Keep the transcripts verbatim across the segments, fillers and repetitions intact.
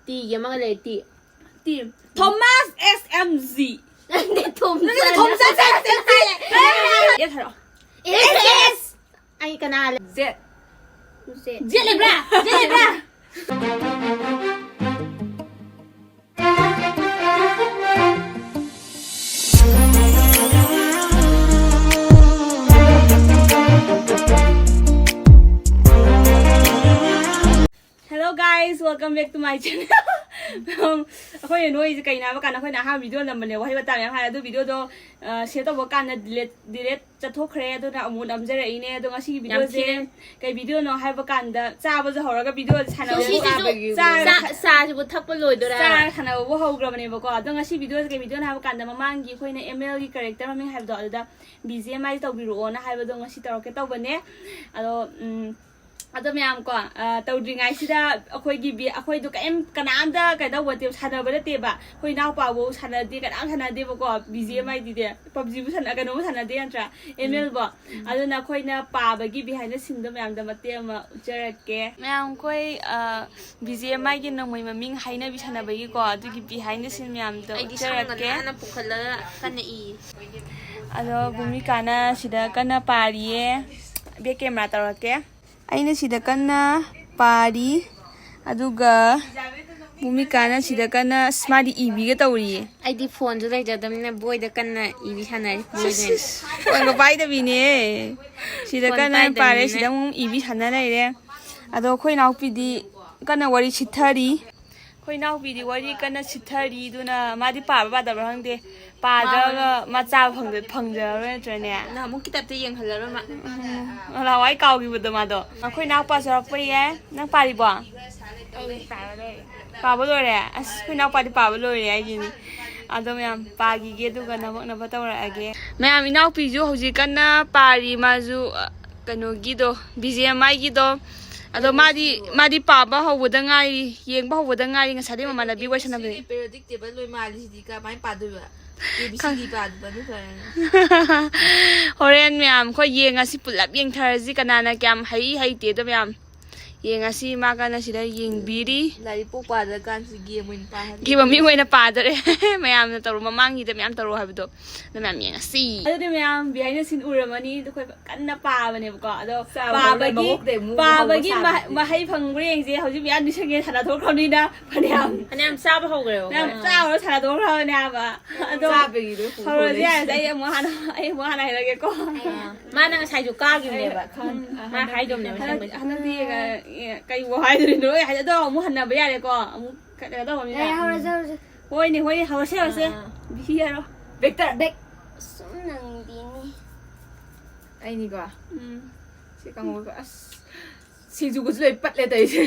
ꯇꯤꯒꯤ ꯑꯃꯒ ꯂꯩ, ꯇꯤ꯫ ꯇꯤ꯫ ꯊꯣꯃꯥꯁ ꯑꯦꯁ ꯑꯦꯝ ꯖꯤ꯫ ꯅꯠꯇꯦ, ꯊꯣꯝꯁꯟ꯫ ꯊꯣꯝꯁꯟ ꯑꯦꯁ ꯑꯦꯝ ꯖꯤ꯫ ꯑꯦꯁ ꯊꯥꯔꯛꯑꯣ꯫ ꯑꯦꯁ ꯑꯦꯁ꯫ ꯑꯩ ꯀꯅꯥ ꯂꯩ? ꯖꯦꯠ꯫ ꯖꯦꯠ꯫ ꯖꯦꯠ ꯂꯩꯕ꯭ꯔꯥ? ꯖꯦꯠ ꯂꯩꯕ꯭ꯔꯥ? Hello guys, welcome back to my channel. ꯑꯩꯈꯣꯏꯅ ꯅꯣꯏꯁꯦ ꯀꯩꯅꯣ ꯍꯥꯏꯕ ꯀꯥꯟꯗ, ꯑꯩꯈꯣꯏꯅ ꯑꯍꯥꯟꯕ ꯚꯤꯗꯤꯑꯣ ꯅꯝꯕꯅꯦ, ꯋꯥꯍꯩ ꯋꯥꯇꯥ ꯃꯌꯥꯝ ꯍꯥꯏ, ꯑꯗꯨ ꯚꯤꯗꯤꯑꯣꯗꯣ ꯁꯦꯌꯔ ꯇꯧꯕ ꯀꯥꯟꯗ ꯗꯤꯂꯦꯠ ꯗꯤꯂꯦꯠ ꯆꯠꯊꯣꯛꯈ꯭ꯔꯦ꯫ ꯑꯗꯨꯅ ꯑꯃꯨꯛ ꯅꯝꯖꯔꯛꯏꯅꯦ꯫ ꯑꯗꯣ ꯉꯁꯤꯒꯤ ꯌꯥꯝ ꯚꯤꯗꯤꯑꯣꯁꯦ ꯊꯤꯅ ꯀꯩ ꯚꯤꯗꯤꯑꯣꯅꯣ ꯍꯥꯏꯕ ꯀꯥꯟꯗ, ꯆꯥꯕꯁꯨ ꯍꯧꯔꯒ ꯚꯤꯗꯤꯑꯣꯁꯦ ꯁꯥꯟꯅꯕ ꯁꯤꯁꯤꯁꯨ ꯆꯥꯕꯒꯤ ꯆꯥ- ꯆꯥꯔꯒ ꯆꯥꯁꯤꯕꯨ ꯊꯛꯄ ꯂꯣꯏꯗꯣꯔꯦ꯫ ꯆꯥꯔꯒ ꯁꯥꯟꯅꯕꯕꯨ ꯍꯧꯈ꯭ꯔꯕꯅꯦꯕꯀꯣ꯫ ꯑꯗꯣ ꯉꯁꯤ ꯚꯤꯗꯤꯑꯣꯁꯦ ꯀꯩ ꯚꯤꯗꯤꯑꯣꯅꯣ ꯍꯥꯏꯕ ꯀꯥꯟꯗ, ꯃꯃꯥꯡꯒꯤ ꯑꯩꯈꯣꯏꯅ ꯑꯦꯝ ꯑꯦꯜꯒꯤ ꯀꯦꯔꯦꯛꯇꯔ ꯃꯃꯤꯡ ꯍꯥꯏꯕꯗꯣ, ꯑꯗꯨꯗ ꯕꯤ ꯖꯤ ꯑꯦꯝ ꯑꯥꯏ ꯇꯧꯕꯤꯔꯛꯑꯣꯅ ꯍꯥꯏꯕꯗꯣ ꯉꯁꯤ ꯇꯧꯔꯛꯀꯦ ꯇꯧꯕꯅꯦ꯫ ꯑꯗꯣ ꯎꯝ, ꯑꯗꯣ ꯃꯌꯥꯝ ꯀꯣ, ꯑ, ꯇꯧꯗ꯭ꯔꯤꯉꯩꯁꯤꯗ ꯑꯩꯈꯣꯏꯒꯤ ꯚꯤ- ꯑꯩꯈꯣꯏꯗꯣ ꯀꯩꯝ ꯀꯅꯥꯝꯇ ꯀꯩꯅꯣ ꯇꯧꯕ ꯅꯠꯇꯦꯕ, ꯁꯥꯟꯅꯕ ꯅꯠꯇꯦꯕ꯫ ꯑꯩꯈꯣꯏ ꯏꯅꯥꯎꯄꯥꯐꯧ ꯁꯥꯟꯅꯗꯦ, ꯀꯅꯥꯝ ꯁꯥꯟꯅꯗꯦꯕꯀꯣ꯫ ꯕꯤ ꯖꯤ ꯑꯦꯝ ꯑꯥꯏꯗꯤꯗꯤ ꯄꯞꯖꯤꯕꯨ ꯁꯥꯟꯅ ꯀꯩꯅꯣꯕꯨ ꯁꯥꯟꯅꯗꯦ ꯅꯠꯇ꯭ꯔꯥ, ꯑꯦꯝ ꯑꯦꯜꯕꯣ꯫ ꯑꯗꯨꯅ ꯑꯩꯈꯣꯏꯅ ꯄꯥꯕꯒꯤ ꯕꯤꯍꯥꯏꯟ ꯗ ꯁꯤꯟꯗꯣ ꯃꯌꯥꯝꯗ ꯃꯇꯦꯛ ꯑꯃ ꯎꯠꯆꯔꯛꯀꯦ꯫ ꯃꯌꯥꯝ ꯑꯩꯈꯣꯏ ꯕꯤ ꯖꯤ ꯑꯦꯝ ꯑꯥꯏꯒꯤ ꯅꯣꯡꯃꯩ ꯃꯃꯤꯡ ꯍꯥꯏꯅꯕꯤ ꯁꯥꯟꯅꯕꯒꯤꯀꯣ, ꯑꯗꯨꯒꯤ ꯕꯤꯍꯥꯏꯟ ꯗ ꯁꯤꯟ ꯃꯌꯥꯝꯗꯣ ꯑꯩꯗꯤ ꯎꯠꯆꯔꯛꯀꯦ꯫ ꯁꯝꯒꯅ ꯄꯨꯈꯠꯂꯒ ꯀꯟꯅ ꯏ꯫ ꯑꯗꯣ ꯚꯨꯃꯤꯀꯥꯅ ꯁꯤꯗ ꯀꯟꯅ ꯄꯥꯔꯤꯌꯦ꯫ ꯕꯦꯛ ꯀꯦꯃꯦꯔꯥ ꯇꯧꯔꯛꯀꯦ꯫ ꯑꯩꯅ ꯁꯤꯗ ꯀꯟꯅ ꯄꯥꯔꯤ, ꯑꯗꯨꯒ ꯚꯨꯃꯤꯀꯥꯅ ꯁꯤꯗ ꯀꯟꯅ, ꯑꯁ, ꯃꯥꯗꯤ ꯏꯕꯤꯒ ꯇꯧꯔꯤꯌꯦ꯫ ꯑꯩꯗꯤ ꯐꯣꯟꯁꯨ ꯂꯩꯖꯗꯕꯅꯤꯅ ꯕꯣꯏꯗ ꯀꯟꯅ ꯏꯕꯤ ꯁꯥꯟꯅꯔꯤ, ꯕꯣꯏꯗ ꯑꯣꯏꯅ꯫ ꯐꯣꯟꯒ ꯄꯥꯏꯗꯕꯤꯅꯦ꯫ ꯁꯤꯗ ꯐꯣꯟ ꯀꯟꯅ ꯄꯥꯏꯗꯕꯤꯅꯤꯅ꯫ ꯄꯥꯔꯦ, ꯁꯤꯗ ꯑꯃꯨꯛ ꯏꯕꯤ ꯁꯥꯟꯅ ꯂꯩꯔꯦ꯫ ꯑꯗꯣ ꯑꯩꯈꯣꯏ ꯏꯅꯥꯎꯄꯤꯗꯤ ꯀꯟꯅ ꯋꯥꯔꯤ ꯁꯤꯠꯊꯔꯤ꯫ ꯑꯩꯈꯣꯏ ꯏꯅꯥꯎꯄꯤꯗꯤ ꯋꯥꯔꯤ ꯀꯟꯅ ꯁꯤꯠꯊꯔꯤ, ꯑꯗꯨꯅ ꯃꯥꯗꯤ ꯄꯥꯕ ꯄꯥꯗꯕ꯭ꯔꯥ ꯈꯪꯗꯦ, ꯄꯥꯗ꯭ꯔꯒ ꯃꯥ ꯆꯥꯕ ꯐꯪꯗ- ꯐꯪꯖꯔꯔꯣꯏ ꯅꯠꯇ꯭ꯔꯅꯦ? ꯅꯍꯥꯟꯃꯨꯛ ꯀꯤꯇꯥꯞꯇ ꯌꯦꯡꯍꯜꯂꯔꯣꯏ ꯃꯥ꯫ ꯎꯝ, ꯅꯍꯥꯟꯋꯥꯏ ꯀꯥꯎꯈꯤꯕꯗꯣ ꯃꯥꯗꯣ꯫ ꯑꯩꯈꯣꯏ ꯏꯅꯥꯎꯄꯥꯁꯨ ꯌꯥꯎꯔꯛꯄ ꯌꯥꯏ꯫ ꯅꯪ ꯄꯥꯔꯤꯕꯣ? ꯄꯥꯕ ꯂꯣꯏꯔꯦ? ꯑꯁ, ꯑꯩꯈꯣꯏ ꯏꯅꯥꯎꯄꯥꯗꯤ ꯄꯥꯕ ꯂꯣꯏꯔꯦ ꯍꯥꯏꯁꯤꯅꯤ꯫ ꯑꯗꯣ ꯃꯌꯥꯝ ꯄꯥꯈꯤꯒꯦ, ꯑꯗꯨꯒ ꯅꯕꯛꯅꯕ ꯇꯧꯔꯛꯑꯒꯦ꯫ ꯃꯌꯥꯝ, ꯏꯅꯥꯎꯄꯤꯁꯨ ꯍꯧꯖꯤꯛ ꯀꯟꯅ ꯄꯥꯔꯤ꯫ ꯃꯥꯁꯨ, ꯑ, ꯀꯩꯅꯣꯒꯤꯗꯣ, ꯕꯤ ꯖꯤ ꯑꯦꯝ ꯑꯥꯏꯒꯤꯗꯣ꯫ ꯑꯗꯣ ꯃꯥꯗꯤ, ꯃꯥꯗꯤ ꯄꯥꯕ ꯍꯧꯕꯗ ꯉꯥꯏꯔꯤ, ꯌꯦꯡꯕ ꯍꯧꯕꯗ ꯉꯥꯏꯔꯤ꯫ ꯉꯁꯥꯏꯗꯩ ꯃꯃꯥꯟꯅꯕꯤ ꯋꯥꯔꯤ ꯁꯥꯟꯅꯕꯅꯦ꯫ ꯄꯦꯔꯣꯗꯤꯛ ꯇꯦꯕꯜ ꯂꯣꯏ ꯃꯥꯜꯂꯤꯁꯤꯗꯤ ꯀꯃꯥꯏꯅ ꯄꯥꯗꯣꯏꯕ? ꯑꯦ ꯕꯤ ꯁꯤ ꯗꯤ ꯄꯥꯗꯕꯅ ꯐꯔꯅꯤ꯫ ꯍꯣꯔꯦꯟ ꯃꯌꯥꯝ ꯑꯩꯈꯣꯏ ꯌꯦꯡꯉꯁꯤ, ꯄꯨꯂꯞ ꯌꯦꯡꯊꯔꯁꯤ, ꯀꯅꯥꯅ ꯀꯌꯥꯝ ꯍꯩ ꯍꯩꯇꯦꯗꯣ ꯃꯌꯥꯝ꯫ ꯌꯦꯡꯉꯁꯤ, ꯃꯥ ꯀꯟꯅ ꯁꯤꯗ ꯌꯦꯡꯕꯤꯔꯤ꯫ ꯂꯥꯏꯔꯤꯛ ꯄꯣꯛ ꯄꯥꯗ꯭ꯔꯀꯥꯟꯁꯤ ꯒꯦꯝ ꯑꯣꯏꯅ ꯄꯥꯍꯟ ꯒꯦꯝ ꯃꯃꯤꯡ ꯑꯣꯏꯅ ꯄꯥꯗꯔꯦ꯫ ꯃꯌꯥꯝꯅ ꯇꯧꯔꯣ, ꯃꯃꯥꯡꯒꯤꯗ ꯃꯌꯥꯝ ꯇꯧꯔꯣ ꯍꯥꯏꯕꯗꯣ, ꯑꯗꯨ ꯃꯌꯥꯝ ꯌꯦꯡꯉꯁꯤ꯫ ꯑꯗꯨꯗꯤ ꯃꯌꯥꯝ behind the scene ꯎꯔꯝꯃꯅꯤ, ꯑꯗꯣ ꯑꯩꯈꯣꯏ ꯀꯟꯅ ꯄꯥꯕꯅꯦꯕꯀꯣ꯫ ꯑꯗꯣ ꯆꯥꯕ ꯄꯥꯕꯒꯤ ꯃꯕꯣꯛꯇꯩ ꯑꯃꯨꯛ ꯄꯥꯕꯒꯤ ꯍꯧꯕ ꯃꯍ- ꯁꯥꯕ꯫ ꯃꯍꯩ ꯐꯪꯕ꯭ꯔꯥ ꯌꯦꯡꯁꯦ꯫ ꯍꯧꯖꯤꯛ ꯃꯌꯥꯝ ꯅꯤꯡꯁꯤꯡꯉꯦ, ꯁꯥꯟꯅꯊꯣꯛꯈ꯭ꯔꯕꯅꯤꯅ ꯐꯅꯌꯥꯝ ꯐꯅꯌꯥꯝ ꯆꯥꯕ ꯍꯧꯈ꯭ꯔꯦꯕ ꯃꯌꯥꯝ ꯆꯥꯕ ꯁꯥꯟꯅꯊꯣꯛꯈ꯭ꯔꯕꯅꯦ ꯍꯥꯏꯕ꯫ ꯑꯗꯣ ꯆꯥꯕꯒꯤꯗꯣ ꯍꯧꯔꯁꯦ ꯌꯥꯔꯁꯦ꯫ ꯑꯩ ꯑꯃꯨꯛ ꯍꯥꯟꯅ ꯑꯩ ꯑꯃꯨꯛ ꯍꯥꯟꯅ ꯍꯥꯏꯔꯒꯦꯀꯣ꯫ ꯃꯥꯅ ꯉꯁꯥꯏꯁꯨ ꯀꯥꯈꯤꯕꯅꯦꯕ꯫ ꯎꯝ, ꯃꯥ ꯍꯥꯏꯗꯣꯝꯅꯦꯕ ꯍꯟꯗꯛ ꯑꯁꯦꯡꯕꯗꯤ꯫ ꯍꯟꯗꯛꯇꯤ ꯀꯩꯕꯨ ꯍꯥꯏꯗꯣꯏꯅꯣ? ꯑꯩ ꯍꯥꯏꯗꯤ ꯑꯗꯣ ꯑꯃꯨꯛ ꯍꯟꯅꯕ ꯌꯥꯔꯦꯀꯣ꯫ ꯑꯃꯨꯛ ꯀꯩꯅꯣ ꯇꯧꯕꯅꯤꯅ꯫ ꯌꯥꯔꯦ, ꯍꯧꯔꯁꯦ, ꯍꯧꯔꯁꯦ꯫ ꯍꯣꯏꯅꯦ, ꯍꯣꯏꯅꯦ, ꯍꯧꯔꯁꯦ, ꯍꯧꯔꯁꯦ꯫ ꯑꯥ꯫ ꯕꯤꯍꯤ ꯍꯥꯏꯔꯣ꯫ ꯕꯦꯛꯇꯔ꯫ ꯕꯦꯛ ꯁꯨꯝ ꯅꯪꯕꯤꯅꯤ꯫ ꯑꯩꯅꯤꯀꯣ꯫ ꯎꯝ꯫ ꯁꯤ ꯀꯥꯡꯍꯧꯒ ꯑꯁ ꯁꯤꯡꯖꯨꯒꯁꯨ ꯂꯣꯏ ꯄꯠꯂꯦ ꯇꯧꯔꯤꯁꯦ꯫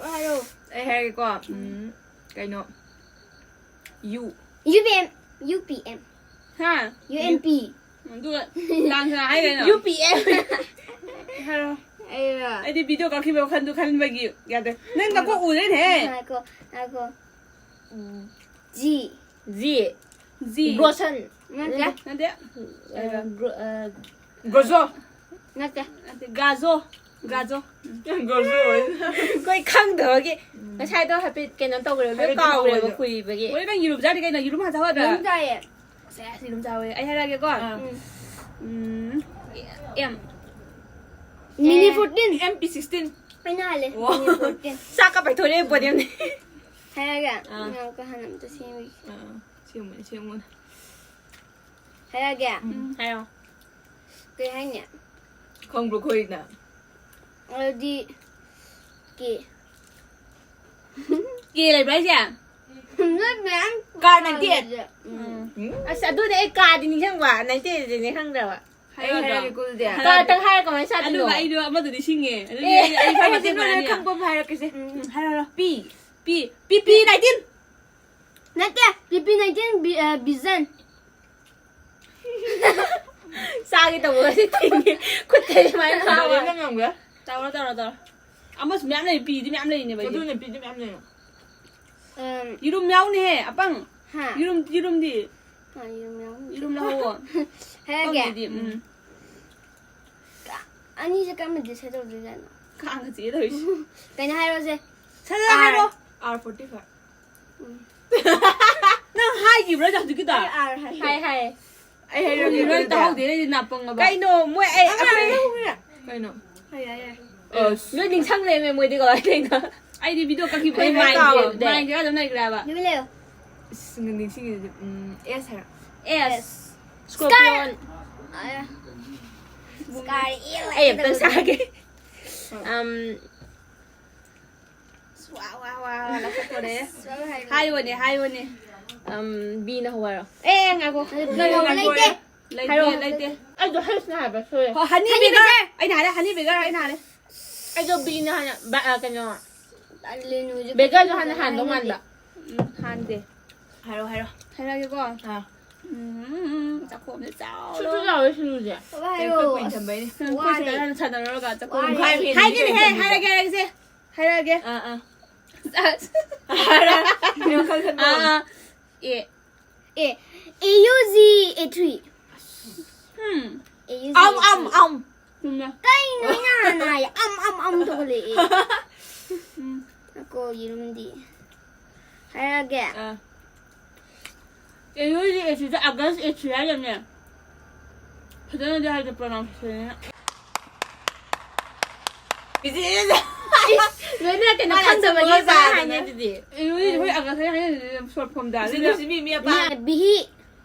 ꯍꯥꯏꯔꯣ꯫ ꯑꯩ ꯍꯥꯏꯔꯒꯦꯀꯣ꯫ ꯎꯝ, ꯀꯩꯅꯣ? U. U P M. U P M. ꯍꯥ? U M P. ꯑꯗꯨꯒ ꯂꯥꯟꯁꯅ ꯍꯥꯏꯈ꯭ꯔꯦꯅ꯫ U P M. ꯍꯥꯏꯔꯣ꯫ ꯑꯩꯔꯣ? ꯑꯩꯗꯤ ꯚꯤꯗꯤꯑꯣ ꯀꯛꯈꯤꯕ ꯋꯥꯈꯜꯗꯨ ꯈꯟꯕꯒꯤ ꯌꯥꯗꯦ꯫ ꯅꯪ ꯅꯀꯣꯛ ꯎꯗ꯭ꯔꯦꯅꯦ꯫ ꯉꯥꯏꯈꯣ, ꯉꯥꯏꯈꯣ꯫ ꯎꯝ. ꯖꯤ꯫ ꯖꯤ꯫ ꯖꯤ꯫ ꯒ꯭ꯔꯣꯁꯟ꯫ ꯅꯠꯇꯦ꯫ ꯅꯠꯇꯦ꯫ ꯑ, ꯒ꯭ꯔꯣ- ꯑ, ꯒꯣꯖꯣ꯫ ꯅꯠꯇꯦ꯫ ꯅꯠꯇꯦ, ꯒꯥꯖꯣ꯫ ꯒꯥꯖꯣ꯫ ꯒꯣꯖꯣ ꯑꯣꯏ꯫ ꯑꯩꯈꯣꯏ ꯈꯪꯗꯕꯒꯤ ꯉꯁꯥꯏꯗꯣ ꯍꯥꯏꯐꯦꯠ ꯀꯩꯅꯣ ꯇꯧꯈ꯭ꯔꯦꯕ, ꯂꯣꯏ ꯍꯥꯏꯐꯦꯠ ꯀꯥꯎꯈ꯭ꯔꯦꯕ ꯀꯥꯎꯈ꯭ꯔꯦ꯫ ꯀꯨꯏꯕꯒꯤ꯫ ꯍꯣꯏ, ꯅꯪ ꯌꯦꯔꯨꯝ ꯆꯥꯗꯤ ꯀꯩꯅꯣ? ꯌꯦꯔꯨꯝ ꯍꯥꯟꯅ ꯆꯥꯎ ꯌꯥꯗ꯭ꯔꯥ? ꯌꯦꯔꯨꯝ ꯆꯥꯏꯌꯦ꯫ ꯁꯦ, ꯌꯦꯔꯨꯝ ꯆꯥꯎꯋꯦ꯫ ꯑꯩ ꯍꯥꯏꯔꯛꯑꯒꯦꯀꯣ꯫ ꯑꯥ. ꯎꯝ. ꯑꯦꯝ꯫ ꯃꯤꯅꯤ ꯐꯣꯔꯇꯤꯟ꯫ M P sixteen. ꯑꯩꯅ ꯍꯥꯜꯂꯦ꯫ ꯋꯥ. ꯃꯤꯅꯤ ꯐꯣꯔꯇꯤꯟ꯫ ꯆꯥꯛꯀ ꯄꯥꯏꯊꯣꯛꯂꯦ ꯄꯣꯗꯤꯌꯝꯗ꯫ ꯍꯥꯏꯔꯒꯦ꯫ ꯑꯥ. ꯉꯥꯏꯈꯣ, ꯍꯥꯟꯅ ꯑꯝꯇ ꯁꯦꯝꯒꯦ꯫ ꯑꯥ, ꯁꯦꯝꯃꯨꯅꯦ, ꯁꯦꯝꯃꯨꯅꯦ꯫ ꯍꯥꯏꯔꯒꯦ꯫ ꯎꯝ. ꯍꯥꯏꯔꯣ꯫ ꯀꯩ ꯍꯥꯏꯅꯤ? ꯈꯪꯕ꯭ꯔꯣ ꯑꯩꯈꯣꯏꯅ? ꯑꯗꯨꯗꯤ ꯀꯦ꯫ ꯀꯦ ꯂꯩꯕ꯭ꯔꯥ ꯍꯥꯏꯁꯦ? ꯅꯣꯏ ꯃꯌꯥꯝ ꯀꯥꯔ ꯅꯥꯏꯟꯇꯤ ꯑꯩꯠ꯫ ꯎꯝ꯫ ꯎꯝ. ꯑꯁ, ꯑꯗꯨꯗꯤ ꯑꯩ ꯀꯥꯗꯤ ꯅꯤꯡꯁꯤꯡꯕ, ꯅꯥꯏꯟꯇꯤ ꯑꯩꯠꯇꯤ ꯅꯤꯡꯁꯤꯡꯗ꯭ꯔꯕ꯫ ꯑꯩ ꯍꯥꯏꯔꯒꯦ ꯀꯨꯜꯗꯤ꯫ ꯀꯥꯗꯪ ꯍꯥꯏꯔ ꯀꯃꯥꯏꯅ ꯆꯥꯗꯣꯏꯅꯣ? ꯑꯗꯨꯒ ꯑꯩꯗꯣ ꯑꯃꯗꯣ ꯅꯤꯡꯁꯤꯡꯉꯦ꯫ ꯑꯗꯨꯗꯤ ꯑꯦ, ꯑꯩ, ꯑꯩ ꯑꯩ ꯈꯪꯉꯦ, ꯍꯧꯖꯤꯛ ꯂꯣꯏ ꯈꯪꯉꯦ꯫ ꯈꯪꯕ ꯑꯃ ꯍꯥꯏꯔꯛꯀꯦꯁꯦ꯫ ꯎꯝ꯫ ꯎꯝ, ꯍꯥꯏꯔꯣ, ꯍꯥꯏꯔꯣ꯫ ꯄꯤ꯫ ꯄꯤ, ꯄꯤ, ꯄꯤ ꯅꯥꯏꯟꯇꯤꯟ꯫ ꯅꯠꯇꯦ, ꯄꯤ ꯄꯤ ꯅꯥꯏꯟꯇꯤꯟ ꯕꯤ-, ꯑ, ꯕꯤꯖꯟ꯫ ꯆꯥꯒꯦ ꯇꯧꯕꯒꯁꯦ ꯊꯤꯡꯉꯦ꯫ ꯈꯨꯠꯇ ꯁꯨꯃꯥꯏꯅ ꯐꯥꯕ꯫ ꯅꯪ ꯉꯝꯒꯦ? ꯇꯧꯔꯣ, ꯇꯧꯔꯣ, ꯇꯧꯔꯣ꯫ ꯑꯃꯁꯨ ꯃꯌꯥꯝ ꯂꯩ, ꯄꯤꯗꯤ ꯃꯌꯥꯝ ꯂꯩꯅꯦꯕ ꯑꯩꯗꯤ꯫ ꯑꯗꯨꯅꯦ, ꯄꯤꯗꯤ ꯃꯌꯥꯝ ꯂꯩ꯫ ꯑꯝ, ꯌꯦꯔꯨꯝ ꯌꯥꯎꯅꯦꯍꯦ, ꯑꯄꯪ꯫ ꯍꯥ? ꯌꯦꯔꯨꯝ, ꯌꯦꯔꯨꯝꯗꯤ꯫ ꯑ, ꯌꯦꯔꯨꯝ ꯌꯥꯎꯅꯤ꯫ ꯌꯦꯔꯨꯝ ꯂꯧꯍꯧꯋꯣ꯫ ꯍꯥꯏꯔꯒꯦ꯫ ꯑꯄꯪꯒꯤꯗꯤ, ꯎꯝ꯫ ꯑꯅꯤꯁꯦ ꯀꯔꯝꯕ decide ꯇꯧꯗꯣꯏꯖꯥꯠꯅꯣ? ꯀꯥꯡꯒ ꯆꯤꯛꯑꯦ ꯇꯧꯔꯤꯁꯦ꯫ ꯀꯩꯅꯣ ꯍꯥꯏꯔꯣꯁꯦ꯫ ꯁꯠ ꯁꯠ ꯍꯥꯏꯔꯣ꯫ R forty five. ꯅꯪ ꯍꯥꯏꯈꯤꯕ꯭ꯔꯣ ꯍꯧꯖꯤꯛꯀꯤꯗꯣ? ꯑꯩ ꯑꯥꯔ ꯍꯥꯏ꯫ ꯍꯥꯏ ꯍꯥꯏ꯫ ꯑꯩ ꯍꯩꯔꯒꯦ ꯅꯪ ꯑꯗꯨꯗꯤ꯫ ꯇꯥꯍꯧꯗꯦꯅꯦ ꯑꯩꯗꯤ ꯅꯥꯄꯪꯉꯕ꯫ ꯀꯩꯅꯣ ꯃꯣꯏ ꯑꯩ ꯑꯩꯈꯣꯏ ꯀꯩꯅꯣ? ꯍꯥꯏ ꯍꯥꯏ ꯍꯥꯏ꯫ ꯑꯁ꯫ ꯂꯣꯏ ꯅꯤꯡꯁꯪ ꯂꯩꯔꯝꯃꯦ ꯃꯣꯏꯗꯤ ꯀꯃꯥꯏꯅ ꯇꯧꯔꯤꯅꯣ? ꯑꯩꯗꯤ ꯚꯤꯗꯤꯑꯣ ꯀꯛꯈꯤꯕꯗꯩ ꯑꯩ ꯃꯥꯏꯟ ꯀꯥꯎꯔꯦ꯫ ꯄꯤꯔꯝꯗꯦ꯫ ꯃꯥꯏꯟꯁꯦ ꯑꯗꯨꯝ ꯂꯩꯈ꯭ꯔꯦꯕ꯫ ꯅꯨꯃꯤꯠ ꯂꯩꯌꯣ꯫ ꯑꯁ ꯅꯤꯡꯁꯤꯡꯉꯤꯗꯨꯗꯤ ꯎꯝ ꯑꯦꯁ ꯍꯥꯏꯔꯣ꯫ ꯑꯦꯁ꯫ ꯁ꯭ꯀꯣꯔꯄꯤꯌꯣꯟ꯫ ꯑꯌꯥ꯫ ꯁ꯭ꯀꯥꯏ ꯏꯜ ꯑꯩ ꯑꯝꯇ ꯁꯥꯒꯦ꯫ ꯑꯝ, ꯋꯥ ꯋꯥ ꯋꯥ ꯂꯧꯈꯠꯇꯣꯔꯦ꯫ ꯍꯥꯏꯌꯣꯅꯦ ꯍꯥꯏꯌꯣꯅꯦ꯫ ꯑꯝ ꯕꯤꯅ ꯍꯧꯔꯣ꯫ ꯑꯦ ꯉꯥꯏꯈꯣ꯫ ꯀꯩꯅꯣ ꯂꯩꯇꯦ꯫ ꯂꯩꯇꯦ ꯍꯥꯏꯔꯛꯑꯣ꯫ ꯂꯩꯇꯦ꯫ ꯑꯩꯗꯣ ꯍꯩꯁꯅ ꯍꯥꯏꯕ ꯁꯣꯏꯔꯦ꯫ ꯍꯣ, ꯍꯅꯤ ꯍꯅꯤ ꯕꯦꯒꯔ꯫ ꯕꯦꯒꯔ꯫ ꯑꯩꯅ ꯍꯥꯏꯔꯦ ꯍꯅꯤ ꯕꯦꯒꯔ ꯑꯩꯅ ꯍꯥꯏꯔꯦ꯫ ꯑꯩꯗꯣ ꯕꯤꯅ ꯍꯥꯟꯅ ꯕ- ꯑ, ꯀꯩꯅꯣ ꯇꯜꯂꯦ ꯅꯨꯁꯦ꯫ ꯕꯦꯒꯔꯁꯨ ꯍꯥꯟꯅ ꯍꯥꯟꯗꯧ ꯃꯥꯟꯕ꯫ ꯎꯝ, ꯍꯥꯟꯗꯦ꯫ ꯍꯥꯏꯔꯣ ꯍꯥꯏꯔꯣ꯫ ꯍꯥꯏꯔꯛꯑꯒꯦꯀꯣ꯫ ꯑꯥ꯫ ꯎꯝ, ꯆꯥꯛꯈꯣꯝꯁꯦ ꯁꯨ ꯆꯥꯎꯔꯣ꯫ ꯁꯨ ꯂꯥꯎꯋꯦ ꯁꯤꯡꯖꯨꯁꯦ꯫ ꯕꯕꯥ ꯑꯩ ꯍꯥꯏꯔꯣ꯫ ꯈꯨꯠ ꯀꯨꯏꯅ ꯊꯝꯕꯩꯅꯦ꯫ ꯎꯝ, ꯋꯥꯔꯦ꯫ ꯑꯩꯈꯣꯏ ꯁꯤꯗ ꯍꯥꯟꯅ ꯁꯥꯟꯅꯔꯨꯔꯒ ꯆꯥꯛꯈꯣꯝ꯫ ꯋꯥꯔꯦ꯫ ꯄꯨꯡꯈꯥꯏ ꯑꯃ ꯍꯦꯟꯅ ꯍꯥꯏꯒꯦꯅꯦꯍꯦ ꯊꯝꯕꯩꯅꯦ꯫ ꯍꯥꯏꯔꯒꯦ ꯍꯥꯏꯔꯒꯦꯁꯦ꯫ ꯍꯥꯏꯔꯛꯑꯒꯦ꯫ ꯑꯥ ꯑꯥ꯫ ꯑꯥ, ꯍꯥꯏꯔꯣ꯫ ꯍꯥꯏꯔꯣ꯫ ꯈꯜ ꯈꯜ ꯑꯥ, ꯑꯥ꯫ ꯑꯦ꯫ A U G A three꯫ Um. A U G ꯑꯝ A ꯑꯝ three꯫ ꯑꯝ꯫ ꯆꯨꯝꯃꯦ꯫ ꯀꯩꯅꯣ ꯑꯩꯅ ꯍꯥꯟꯅ ꯍꯥꯏ ꯑꯝ ꯑꯝ ꯑꯝ ꯇꯧꯈꯠꯂꯛꯑꯦ꯫ ꯎꯝ꯫ ꯉꯥꯏꯈꯣ ꯌꯦꯔꯨꯝꯗꯤ꯫ ꯍꯥꯏꯔꯛꯑꯒꯦ꯫ ꯑꯥ꯫ ꯑꯦ ꯌꯨ ꯖꯤ ꯑꯦ ꯁꯤꯗ ꯑꯥꯒꯁ ꯑꯦꯠ ꯊ꯭ꯔꯤ ꯍꯥꯏꯗꯕꯅꯦ꯫ ꯐꯖꯅꯗꯤ ꯍꯥꯏꯗꯦ pronunciation ꯅꯤꯅ꯫ ꯏꯆꯦ, ꯏꯆꯦ꯫ ꯂꯣꯏꯅ ꯀꯩꯅꯣ ꯃꯥꯅ ꯈꯪꯗꯕꯒꯤ ꯑꯆꯨꯝꯕ ꯃꯥꯅ ꯉꯥꯛꯇ ꯍꯥꯏꯅꯦ ꯑꯗꯨꯗꯤ꯫ ꯑꯦ ꯌꯨ ꯖꯤ ꯍꯣꯏ ꯑꯥꯒꯁ ꯍꯥꯏꯅ ꯍꯥꯏꯅ short form ꯗ꯫ ꯏꯆꯦ ꯑꯗꯨꯅ ꯅꯨꯡꯁꯤꯕꯤ ꯃꯤ ꯑꯄꯥ꯫ ꯕꯤꯍꯤ꯫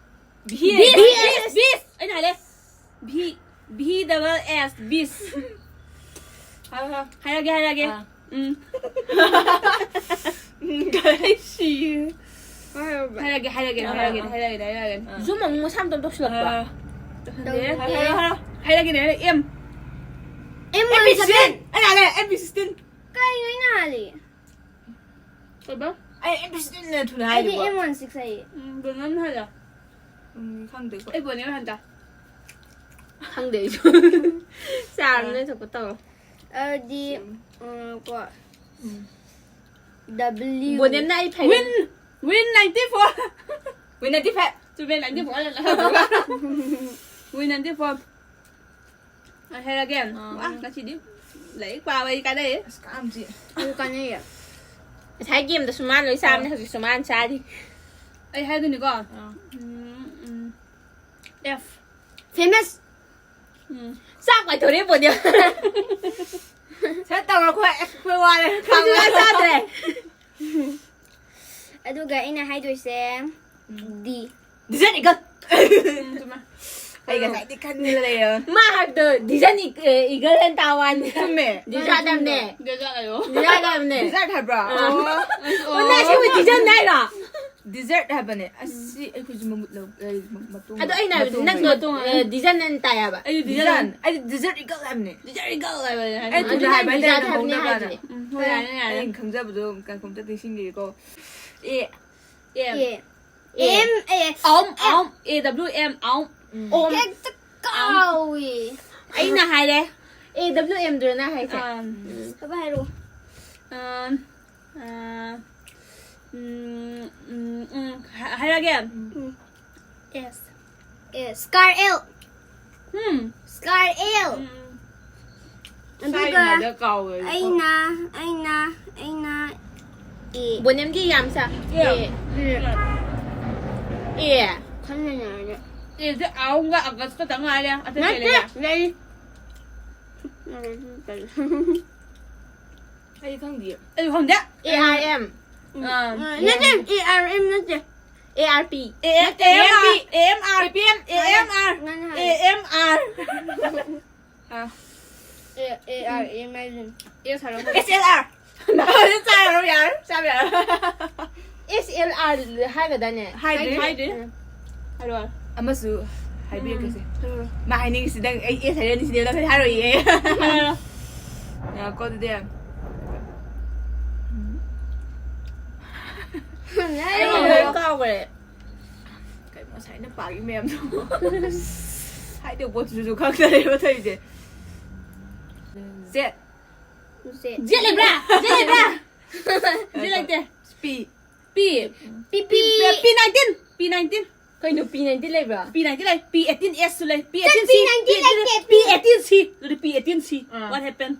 ꯕꯤꯍꯤ꯫ ꯕꯤꯁ, ꯕꯤꯁ, ꯕꯤꯁ꯫ ꯑꯩꯅ ꯍꯥꯏꯔꯦ꯫ ꯚꯤ, ꯚꯤ ꯗꯕꯜ ꯑꯦꯁ, ꯕꯤꯁ꯫ ꯍꯥꯏꯔꯣ, ꯍꯥꯏꯔꯣ꯫ ꯍꯥꯏꯔꯒꯦ, ꯍꯥꯏꯔꯒꯦ꯫ ꯑꯥ꯫ ꯎꯝ꯫ ꯎꯝ, ꯀꯔꯤ ꯁꯤ? ꯍꯥꯏꯔꯒꯦ, ꯍꯥꯏꯔꯒꯦ, ꯑꯥ, ꯍꯥꯏꯔꯒꯦ, ꯑꯥ, ꯍꯥꯏꯔꯒꯦ, ꯍꯥꯏꯔꯒꯦ꯫ ꯑꯥ꯫ ꯖꯨꯝ ꯑꯃꯨꯛ ꯃꯁꯥ ꯃꯇꯣꯝ ꯇꯧꯁꯤꯜꯂꯛꯄ꯫ ꯑꯥ꯫ ꯇꯧꯁꯤꯜꯂꯦ꯫ ꯍꯥꯏꯔꯣ, ꯍꯥꯏꯔꯣ꯫ ꯍꯥꯏꯔꯒꯦꯅꯦ, ꯍꯥꯏꯔꯒꯦ꯫ M. M M B one seven꯫ Sixteen. ꯑꯩꯅ ꯍꯥꯏꯔꯦ, ꯑꯦꯝ ꯕꯤ ꯁꯤꯛꯁꯇꯤꯟ꯫ ꯀꯩꯅꯣ ꯑꯩꯅ ꯍꯥꯜꯂꯤ? ꯀꯩꯕ? ꯑꯩ ꯑꯦꯝ ꯕꯤ ꯁꯤꯛꯁꯇꯤꯟ ꯅ ꯊꯨꯅ ꯑꯩꯗꯤ ꯍꯥꯏꯗꯨꯕꯣ꯫ M one six ꯍꯥꯏꯌꯦ꯫ ꯎꯝ, ꯕꯣꯅꯝ ꯍꯥꯏꯔꯣ? ꯎꯝ, ꯈꯪꯗꯦꯀꯣ꯫ ꯑꯩ ꯕꯣꯅꯦꯝ ꯍꯟꯗ꯫ ꯈꯪꯗꯦ ꯑꯩꯁꯨ꯫ ꯆꯥꯔ ꯅꯣꯏ ꯊꯣꯛꯄ ꯇꯧꯔꯣ꯫ ꯑꯗꯨꯗꯤ ꯎꯝ꯫ ꯎꯝ, ꯀꯣ꯫ ꯎꯝ꯫ W꯫ ꯕꯣꯅꯦꯝꯅ ꯑꯩ ꯐꯩ꯫ ꯋꯤꯟ! ꯋꯤꯟ ninety four! ꯋꯤꯟ ninety five! ꯆꯨꯝꯃꯦ, ninety four꯫ ꯋꯤꯟ ninety four꯫ ꯑꯩ ꯍꯥꯏꯔꯒꯦ꯫ ꯑꯥ꯫ ꯋꯥ, ꯉꯁꯤꯗꯤ꯫ ꯂꯥꯏꯔꯤꯛ ꯄꯥꯕ ꯑꯩ ꯀꯥꯟꯅꯩ꯫ ꯑꯁ ꯀꯥꯝꯁꯤ꯫ ꯑꯗꯨ ꯀꯥꯟꯅꯩꯌꯦ꯫ ꯉꯁꯥꯏ ꯒꯦꯝꯗꯁꯨ ꯃꯥꯅ ꯂꯣꯏ ꯆꯥꯕꯅꯦ, ꯍꯧꯖꯤꯛꯁꯨ ꯃꯥꯅ ꯆꯥꯔꯤ꯫ ꯑꯩ ꯍꯥꯏꯗꯣꯏꯅꯤꯀꯣ꯫ ꯑꯥ꯫ ꯎꯝ, ꯎꯝ. F. ꯐꯦꯃꯁ꯫ ꯎꯝ. ꯆꯥꯛ ꯀꯥꯏꯊꯣꯔꯛꯑꯦ ꯄꯣꯗꯤꯌꯝ꯫ ꯁꯠ ꯇꯧꯔꯣ ꯑꯩꯈꯣꯏ ꯑꯁ ꯑꯩꯈꯣꯏ ꯋꯥꯔꯦ꯫ ꯆꯥꯛ ꯆꯥꯗ꯭ꯔꯦ꯫ ꯑꯗꯨꯒ ꯑꯩꯅ ꯍꯥꯏꯗꯣꯏꯁꯦ ꯗꯤ꯫ Desert eagle. ꯎꯝ, ꯆꯨꯝꯃꯦ꯫ ꯑꯩ ꯉꯁꯥꯏꯗꯤ ꯈꯟꯗꯅ ꯂꯩꯔꯕꯅꯤ꯫ ꯃꯥ ꯍꯥꯏꯕꯗꯣ ꯗꯤꯖꯟ ꯏꯒꯜ ꯍꯥꯏꯅ ꯇꯥꯋꯥꯅꯤ꯫ ꯆꯨꯝꯃꯦ꯫ ꯗꯤꯖꯥꯔꯠ ꯍꯥꯏꯕꯅꯦ꯫ ꯗꯦꯖꯥꯔꯠ ꯍꯥꯏꯌꯣ꯫ ꯗꯤꯖꯥꯔꯠ ꯍꯥꯏꯕꯅꯦ꯫ ꯗꯤꯖꯔꯠ ꯍꯥꯏꯕ꯭ꯔꯥ? ꯑꯥ. ꯑꯣ꯫ ꯑꯣ, ꯅꯪ ꯑꯁꯦꯡꯕ ꯗꯤꯖꯟ ꯍꯥꯏꯔꯣ? ꯗꯤꯖꯔꯠ ꯍꯥꯏꯕꯅꯦ꯫ ꯑꯁꯤ ꯑꯩꯈꯣꯏꯁꯨ ꯃꯃꯨꯠ ꯂꯧ-, ꯑꯩ ꯃꯇꯨꯡ ꯑꯗꯣ ꯑꯩꯅ ꯍꯥꯏꯕꯗꯤ ꯃꯇꯨꯡ ꯅꯪꯗꯣ, ꯃꯇꯨꯡ ꯑ, ꯗꯤꯖꯟ ꯍꯥꯏꯅ ꯇꯥꯏꯌꯦꯕ꯫ ꯑꯩꯗꯤ ꯗꯤꯖꯟ꯫ ꯗꯤꯖꯥꯔꯠ꯫ ꯑꯩꯗꯤ ꯗꯤꯖꯔꯠ ꯏꯒꯜ ꯍꯥꯏꯕꯅꯦ꯫ ꯗꯤꯖꯥꯔꯠ ꯏꯒꯜ ꯍꯥꯏꯕꯅꯦ ꯍꯥꯏꯗꯤ꯫ ꯑꯩ ꯊꯨꯅ ꯑꯗꯨꯅ ꯍꯥꯏꯕ ꯍꯥꯏꯇꯥꯔꯦ ꯗꯤꯖꯥꯔꯠ ꯍꯥꯏꯕꯅꯦ ꯅꯪ ꯍꯥꯏꯗꯨꯅꯦ꯫ ꯈꯪꯗꯕ꯭ꯔꯥ? ꯎꯝ, ꯍꯣꯏ, ꯌꯥꯔꯦ, ꯌꯥꯔꯦ꯫ ꯑꯩꯅ ꯈꯪꯖꯕꯗꯣ ꯀꯩꯝꯇ ꯅꯤꯡꯁꯤꯡꯗꯦꯀꯣ꯫ A. M. A. M A. Um, um. A W M, um. Um. ꯍꯦꯛꯇ ꯀꯥꯎꯏ꯫ ꯑꯩꯅ ꯍꯥꯏꯔꯦ꯫ A W M ꯗꯨꯔ ꯅꯪ ꯍꯥꯏꯁꯦ? ꯑꯥꯝ. ꯕꯕꯥ ꯍꯥꯏꯔꯛꯑꯣ꯫ ꯑꯥꯝ. ꯑꯥ, ꯎꯝ, ꯎꯝ, ꯎꯝ, ꯍꯥ-, ꯍꯥꯏꯔꯒꯦ꯫ Um. S. A, scar L. Um. Scar L. Um. ꯑꯗꯨꯒ ꯁꯥꯏꯅꯗ ꯀꯥꯎꯋꯦ꯫ ꯑꯩꯅ, ꯑꯩꯅ, ꯑꯩꯅ ꯑꯦ. ꯕꯣꯅꯦꯝꯒꯤ ꯌꯥꯝ ꯁꯥ-, ꯑꯦ. ꯎꯝ. ꯑꯦ. ꯈꯟꯕꯅꯦ ꯑꯩꯅ꯫ ꯑꯦꯁꯦ ꯑꯥꯎꯝꯒ ꯑꯥꯒꯁꯀ ꯇꯪ ꯉꯥꯏꯔꯦ꯫ ꯑꯇꯩ ꯀꯩ ꯅꯠꯇꯦ, ꯂꯩꯔꯦ? ꯂꯩ꯫ ꯑꯩ ꯈꯪꯗꯤꯌꯦ꯫ ꯑꯩ ꯈꯪꯗꯦ꯫ A R M. ꯑꯥ. ꯅꯠꯇꯦ, ꯑꯦ ꯑꯥꯔ ꯑꯦꯝ ꯅꯠꯇꯦ꯫ A R P. A M R, A M R, P M, A M R. ꯅꯪ ꯑꯦ ꯍꯥꯏ꯫ M R. ꯑꯥ꯫ ꯑꯦ, ꯑꯦ ꯑꯥꯔ ꯑꯦꯝ ꯍꯥꯏꯗꯨꯅꯤ꯫ ꯑꯦꯁ ꯍꯥꯏꯔꯣ꯫ S L R. ꯆꯥꯔꯣ ꯌꯥꯔꯦ꯫ ꯆꯥꯕ ꯌꯥꯔꯦ꯫ ꯑꯦꯁ ꯑꯦꯜ ꯑꯥꯔ ꯍꯥꯏꯒꯗꯥꯏꯅꯦ? ꯍꯥꯏꯗ꯭ꯔꯤ꯫ ꯍꯥꯏꯗ꯭ꯔꯤ꯫ ꯎꯝ. ꯍꯥꯏꯔꯣ, ꯍꯥꯏꯔꯣ꯫ ꯑꯃꯁꯨ ꯍꯥꯏꯕꯤꯔꯛꯀꯦꯁꯦ꯫ ꯍꯥꯏꯔꯣ꯫ ꯃꯥ ꯍꯥꯏꯅꯤꯡꯉꯤꯁꯤ ꯅꯪ ꯑꯩ ꯑꯦꯁ ꯍꯥꯏꯔꯅꯤ ꯁꯤꯅꯦ ꯅꯪ ꯍꯥꯏꯔꯣꯏꯌꯦ꯫ ꯍꯥꯏꯔꯣ, ꯍꯥꯏꯔꯣ꯫ ꯉꯥꯏꯈꯣꯀꯣ ꯑꯗꯨꯗꯤ꯫ ꯑꯩ ꯂꯣꯏ ꯀꯥꯎꯈ꯭ꯔꯦ꯫ ꯀꯩꯅꯣ ꯉꯁꯥꯏꯅ ꯄꯥꯈꯤ ꯃꯌꯥꯝꯗꯣ꯫ ꯍꯥꯏꯗꯣꯛꯄ ꯄꯣꯠꯇꯨꯁꯨ ꯈꯪꯗꯔꯦꯕ ꯇꯧꯔꯤꯁꯦ꯫ ꯖꯦꯠ꯫ ꯖꯦꯠ ꯂꯩꯕ꯭ꯔꯥ? ꯖꯦꯠ ꯂꯩꯕ꯭ꯔꯥ? ꯖꯦꯠ ꯂꯩꯇꯦ꯫ ꯄꯤ꯫ ꯄꯤ꯫ ꯄꯤ ꯄꯤ꯫ ꯄꯤ ꯅꯥꯏꯟꯇꯤꯟ꯫ ꯄꯤ ꯅꯥꯏꯟꯇꯤꯟ꯫ ꯀꯩꯅꯣ, ꯄꯤ ꯅꯥꯏꯟꯇꯤꯟ ꯂꯩꯕ꯭ꯔꯥ? ꯄꯤ ꯅꯥꯏꯟꯇꯤꯟ ꯂꯩ, ꯄꯤ ꯑꯩꯠꯇꯤꯟ ꯑꯦꯁꯁꯨ ꯂꯩ, ꯄꯤ ꯆꯠ, ꯑꯩꯠꯇꯤꯟ ꯄꯤ ꯁꯤ, ꯅꯥꯏꯟꯇꯤꯟ ꯂꯩꯇꯦ, ꯄꯤ ꯑꯩꯠꯇꯤꯟ ꯁꯤ, ꯑꯗꯨꯗꯤ ꯄꯤ ꯑꯩꯠꯇꯤꯟ ꯁꯤ꯫ ꯑꯥ. What happened?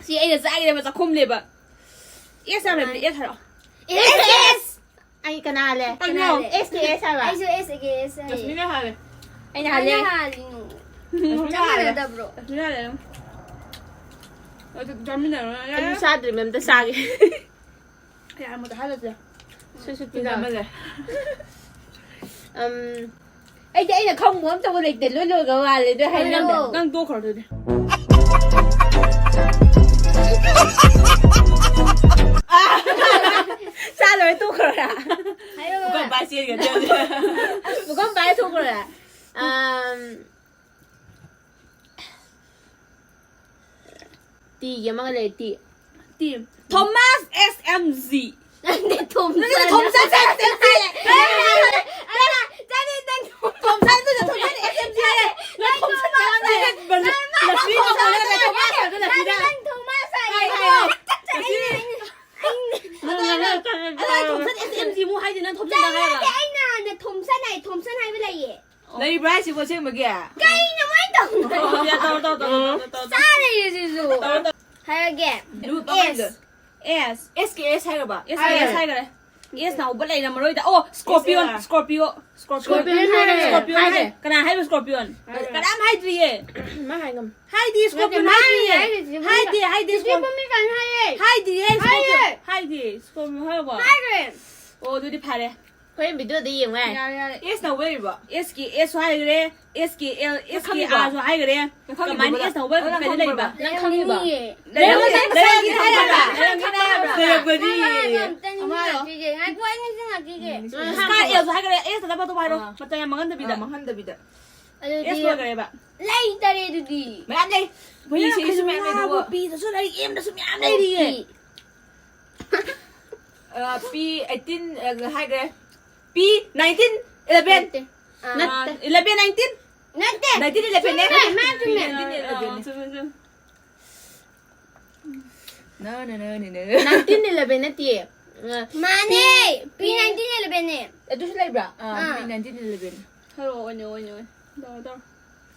ꯁꯤ ꯑꯩꯅ ꯆꯥꯈꯤꯗꯕ ꯆꯥꯛꯈꯨꯝꯅꯦꯕ꯫ ꯑꯦꯁ ꯌꯥꯝ ꯂꯩꯕꯅꯦ, ꯑꯦꯁ ꯍꯥꯏꯔꯛꯑꯣ꯫ ꯑꯦꯁ ꯑꯦꯁ. ꯑꯩ ꯀꯅꯥ ꯍꯥꯜꯂꯦ? ꯀꯩꯅꯣ? ꯑꯦꯁ ꯀꯦ ꯑꯦꯁ ꯍꯥꯏꯕ? ꯑꯩꯁꯨ ꯑꯦꯁ ꯀꯦ ꯑꯦꯁ ꯍꯥꯏꯌꯦ. ꯖꯁꯃꯤꯟꯅ ꯍꯥꯜꯂꯦ꯫ ꯑꯩꯅ ꯍꯥꯜꯂꯦ. ꯑꯩꯅ ꯍꯥꯜꯂꯤꯅꯣ. ꯖꯁꯃꯤꯟꯅ ꯆꯞ ꯍꯥꯜꯂꯦ꯫ ꯃꯥꯟꯅꯗꯕ꯭ꯔꯣ? ꯖꯁꯃꯤꯟꯅ ꯍꯥꯜꯂꯦ꯫ ꯑꯗꯨ ꯆꯥꯃꯤꯟꯅꯔꯣ꯫ ꯌꯥꯔꯦ, ꯑꯩꯁꯨ ꯌꯥꯔꯦ꯫ ꯆꯥꯗ꯭ꯔꯤ, ꯃꯦꯝꯇ ꯆꯥꯒꯦ. ꯌꯥꯔꯦ, ꯑꯃꯨꯛꯇ ꯍꯥꯜꯂꯁꯦ꯫ ꯁꯨ ꯁꯨ ꯄꯤꯖ ꯄꯤꯖ. ꯑꯃ ꯂꯩ꯫ ꯎꯝ, ꯑꯩꯗꯤ ꯑꯩꯅ ꯈꯪꯕ ꯑꯝꯇꯕꯨ ꯂꯩꯇꯦ, ꯂꯣꯏ ꯂꯣꯏꯒ ꯋꯥꯂꯦ ꯑꯗꯨ ꯍꯥꯏꯅꯕꯗ. ꯍꯥꯏꯔꯛꯑꯣ. ꯅꯪ ꯇꯣꯛꯈ꯭ꯔꯣ ꯑꯗꯨꯗꯤ꯫ ꯆꯥ ꯂꯣꯏꯔꯦ, ꯇꯣꯛꯈ꯭ꯔꯣꯔꯥ? ꯍꯥꯏꯔꯛꯑꯣ. ꯄꯨꯈꯝ ꯄꯥꯏ ꯆꯦꯟꯒ꯭ꯔꯦ꯫ ꯄꯨꯈꯝ ꯄꯥꯏ ꯊꯣꯛꯈ꯭ꯔꯣꯔꯥ? ꯑꯝ, ꯇꯤꯒꯤ ꯑꯃꯒ ꯂꯩ, ꯇꯤ. ꯇꯤ. ꯊꯣꯃꯥꯁ ꯑꯦꯁ ꯑꯦꯝ ꯖꯤ꯫ ꯅꯠꯇꯦ, ꯊꯣꯝꯁꯟ. ꯅꯠꯇꯦ, ꯊꯣꯝꯁꯟ ꯑꯦꯁ ꯑꯦꯝ ꯖꯤ ꯍꯥꯏꯔꯦ꯫ ꯆꯠꯂꯦ, ꯅꯪ ꯊꯣꯝꯁꯟ. ꯊꯣꯝꯁꯟ ꯑꯗꯨꯅ ꯊꯣꯝꯁꯟ ꯑꯦꯁ ꯑꯦꯝ ꯖꯤ ꯍꯥꯏꯔꯦ꯫ ꯅꯪ ꯊꯣꯝꯁꯟ ꯍꯥꯏꯔꯦ꯫ ꯂꯛꯁꯃꯤ ꯀꯧꯕ ꯅꯠꯇꯦ, ꯊꯣꯃꯥꯁ ꯍꯥꯏꯕꯗꯨꯅ ꯁꯤꯗ. ꯅꯪ ꯊꯣꯃꯥꯁ ꯍꯥꯏ, ꯍꯥꯏꯌꯣ. ꯍꯥꯏ. ꯆꯠꯂꯦ, ꯅꯪ. ꯑꯗꯣ ꯑꯩ ꯊꯣꯝꯁꯟ ꯑꯦꯁ ꯑꯦꯝ ꯖꯤ ꯑꯃꯨꯛ ꯍꯥꯏꯗꯤ ꯅꯪ ꯊꯣꯝꯁꯟ ꯍꯥꯏꯔꯒ. ꯅꯠꯇꯦ, ꯑꯩꯅ ꯍꯥꯟꯅ ꯊꯣꯝꯁꯟ ꯍꯥꯏ, ꯊꯣꯝꯁꯟ ꯍꯥꯏꯕ ꯂꯩꯌꯦ. ꯂꯩꯕ꯭ꯔꯥ ꯍꯥꯏꯁꯤꯕꯨ ꯑꯁꯦꯡꯕꯒꯤ? ꯀꯩꯅꯣ ꯃꯣꯏ ꯇꯧꯕꯗꯣ? ꯇꯧꯔꯣ, ꯇꯧꯔꯣ, ꯇꯧꯔꯣ, ꯇꯧꯔꯣ, ꯇꯧꯔꯣ, ꯇꯧꯔꯣ. ꯆꯥꯔꯦ ꯁꯤꯁꯨ. ꯇꯧꯔꯣ, ꯇꯧꯔꯣ. ꯍꯥꯏꯔꯒꯦ. ꯂꯨꯞ ꯑꯦꯁ. ꯑꯃꯗ. ꯑꯦꯁ. ꯑꯦꯁ ꯀꯦ ꯑꯦꯁ ꯍꯥꯏꯔꯕ? ꯑꯦꯁ ꯀꯦ ꯑꯦꯁ ꯍꯥꯏꯈ꯭ꯔꯦ. ꯑꯦꯁꯅ ꯍꯧꯕ ꯂꯩꯔꯝꯃꯔꯣꯏꯗ. ꯑꯣ, ꯁ꯭ꯀꯣꯔꯄꯤꯌꯣꯟ, ꯑꯦꯁ ꯑꯦ ꯑꯥꯔ. ꯁ꯭ꯀꯣꯔꯄꯤꯌꯣ, ꯁ꯭ꯀꯣꯔꯄꯤꯌꯣꯟ. ꯁ꯭ꯀꯣꯔꯄꯤꯌꯣꯟ ꯍꯥꯏꯔꯦ. ꯁ꯭ꯀꯣꯔꯄꯤꯌꯣꯟ ꯍꯥꯏꯔꯦ. ꯍꯥꯏ-, ꯀꯅꯥ ꯍꯥꯏꯕ ꯁ꯭ꯀꯣꯔꯄꯤꯌꯣꯟ? ꯍꯥꯏꯔꯦ. ꯀꯅꯥꯝ ꯍꯥꯏꯗ꯭ꯔꯤꯌꯦ. ꯃꯥ ꯍꯥꯏ ꯉꯝ. ꯍꯥꯏꯗꯤ ꯁ꯭ꯀꯣꯔꯄꯤꯌꯣꯟ ꯅꯠꯇꯦ, ꯃꯥ ꯍꯥꯏꯗ꯭ꯔꯤꯌꯦ. ꯍꯥꯏꯔꯤꯁꯤꯕꯨ ꯍꯥꯏꯗꯦ, ꯍꯥꯏꯗꯦ ꯁ꯭ꯀꯣꯔꯄꯤꯌꯣꯟ. ꯖꯤꯄꯤꯕꯣꯃꯤ ꯐꯦꯟ ꯍꯥꯏꯌꯦ. ꯍꯥꯏꯗꯤꯌꯦ ꯁ꯭ꯀꯣꯔꯄꯤꯌꯣꯟ. ꯍꯥꯏꯌꯦ. ꯍꯥꯏꯗꯤꯌꯦ ꯁ꯭ꯀꯣꯔꯄꯤꯌꯣꯟ ꯍꯥꯏꯔꯕ? ꯍꯥꯏꯈ꯭ꯔꯦ. ꯑꯣ, ꯑꯗꯨꯗꯤ ꯐꯔꯦ. ꯍꯣꯔꯦꯟ ꯚꯤꯗꯤꯑꯣꯗ ꯌꯦꯡꯉꯨ ꯌꯥꯏ. ꯌꯥꯔꯦ, ꯌꯥꯔꯦ. ꯑꯦꯁꯅ ꯍꯧꯕ ꯂꯩꯔꯤꯕꯣ? ꯑꯦꯁꯀꯤ ꯑꯦꯁ ꯍꯥꯏꯈ꯭ꯔꯦ. ꯑꯦꯁꯀꯤ ꯑꯦꯜ, ꯑꯦꯁꯀꯤ ꯈꯪꯉꯤꯕꯣ? ꯑꯥꯔꯁꯨ ꯍꯥꯏꯈ꯭ꯔꯦ. ꯅꯪ ꯈꯪꯉꯤꯕꯣ? ꯀꯃꯥꯏꯅ ꯑꯦꯁꯅ ꯍꯧꯕ ꯅꯪ ꯀꯩꯅꯣ ꯈꯪꯕ꯭ꯔꯕ? ꯂꯩꯔꯤꯕ? ꯅꯪ ꯈꯪꯉꯤꯕ? ꯂꯩꯔꯝꯅꯤꯌꯦ. ꯂꯩꯔꯝꯅꯤ, ꯂꯩꯔꯝꯅꯤ, ꯂꯩꯔꯝꯅꯤ, ꯂꯩꯔꯝꯅꯤ, ꯂꯩꯔꯝꯅꯤ, ꯂꯩꯔꯝꯅꯤ. ꯉꯥꯏꯈꯣ, ꯑꯩ ꯅꯤꯡꯁꯤꯡꯉꯛꯈꯤꯒꯦ. ꯁ꯭ꯀꯥꯏ ꯑꯦꯜꯁꯨ ꯍꯥꯏꯈ꯭ꯔꯦ. ꯑꯦꯁꯇ ꯅꯝꯕꯔꯗꯣ ꯍꯥꯏꯔꯣ. ꯑꯥ. ꯃꯇꯝ ꯌꯥꯝ ꯃꯥꯡꯍꯟꯗꯕꯤꯗ. ꯑꯥ, ꯃꯥꯡꯍꯟꯗꯕꯤꯗ. ꯑꯗꯨꯗꯤ ꯑꯦꯁ ꯂꯣꯏꯈ꯭ꯔꯦꯕ. ꯂꯩꯇꯔꯦ ꯑꯗꯨꯗꯤ. ꯃꯌꯥꯝ ꯂꯩ. ꯃꯣꯏ ꯁꯤꯁꯨ ꯃꯌꯥꯝ ꯂꯩ ꯑꯗꯨꯕꯨ. ꯄꯤꯗꯁꯨ ꯂꯩ, ꯑꯦꯝꯗꯁꯨ ꯃꯌꯥꯝ ꯂꯩꯔꯤꯌꯦ. ꯄꯤ. ꯑ, ꯄꯤ ꯑꯩꯠꯇꯤꯟ, ꯑ, ꯍꯥꯏꯈ꯭ꯔꯦ. ꯄꯤ ꯅꯥꯏꯟꯇꯤꯟ, ꯏꯂꯚꯦꯟ. ꯅꯠꯇꯦ. ꯑꯥ. ꯅꯠꯇꯦ. Eleven, nineteen. ꯅꯠꯇꯦ. ꯅꯥꯏꯟꯇꯤꯟ ꯏꯂꯚꯦꯟꯅꯦ. ꯆꯨꯝꯃꯦ, ꯃꯥ ꯆꯨꯝꯃꯦ. ꯅꯥꯏꯟꯇꯤꯟ ꯑꯥ, ꯏꯂꯚꯦꯟꯅꯦ. ꯆꯨꯝꯃꯦ, ꯆꯨꯝꯃꯦ. ꯅ, ꯅ, ꯅ, ꯅ, ꯅ. ꯅꯥꯏꯟꯇꯤꯟ ꯏꯂꯚꯦꯟ ꯅꯠꯇꯤꯌꯦ. ꯃꯥꯅꯦ, ꯄꯤ ꯅꯥꯏꯟꯇꯤꯟ ꯏꯂꯦꯚꯦꯟꯅꯦ꯫ ꯑꯗꯨꯁꯨ ꯂꯩꯕ꯭ꯔꯥ? ꯑꯥ, ꯑꯥ꯫ ꯄꯤ ꯅꯥꯏꯟꯇꯤꯟ ꯏꯂꯦꯚꯦꯟ꯫ ꯍꯥꯏꯔꯛꯑꯣ, ꯑꯣꯏꯅ, ꯑꯣꯏꯅ, ꯑꯣꯏꯅ꯫ ꯇꯧꯔꯣ, ꯇꯧꯔꯣ꯫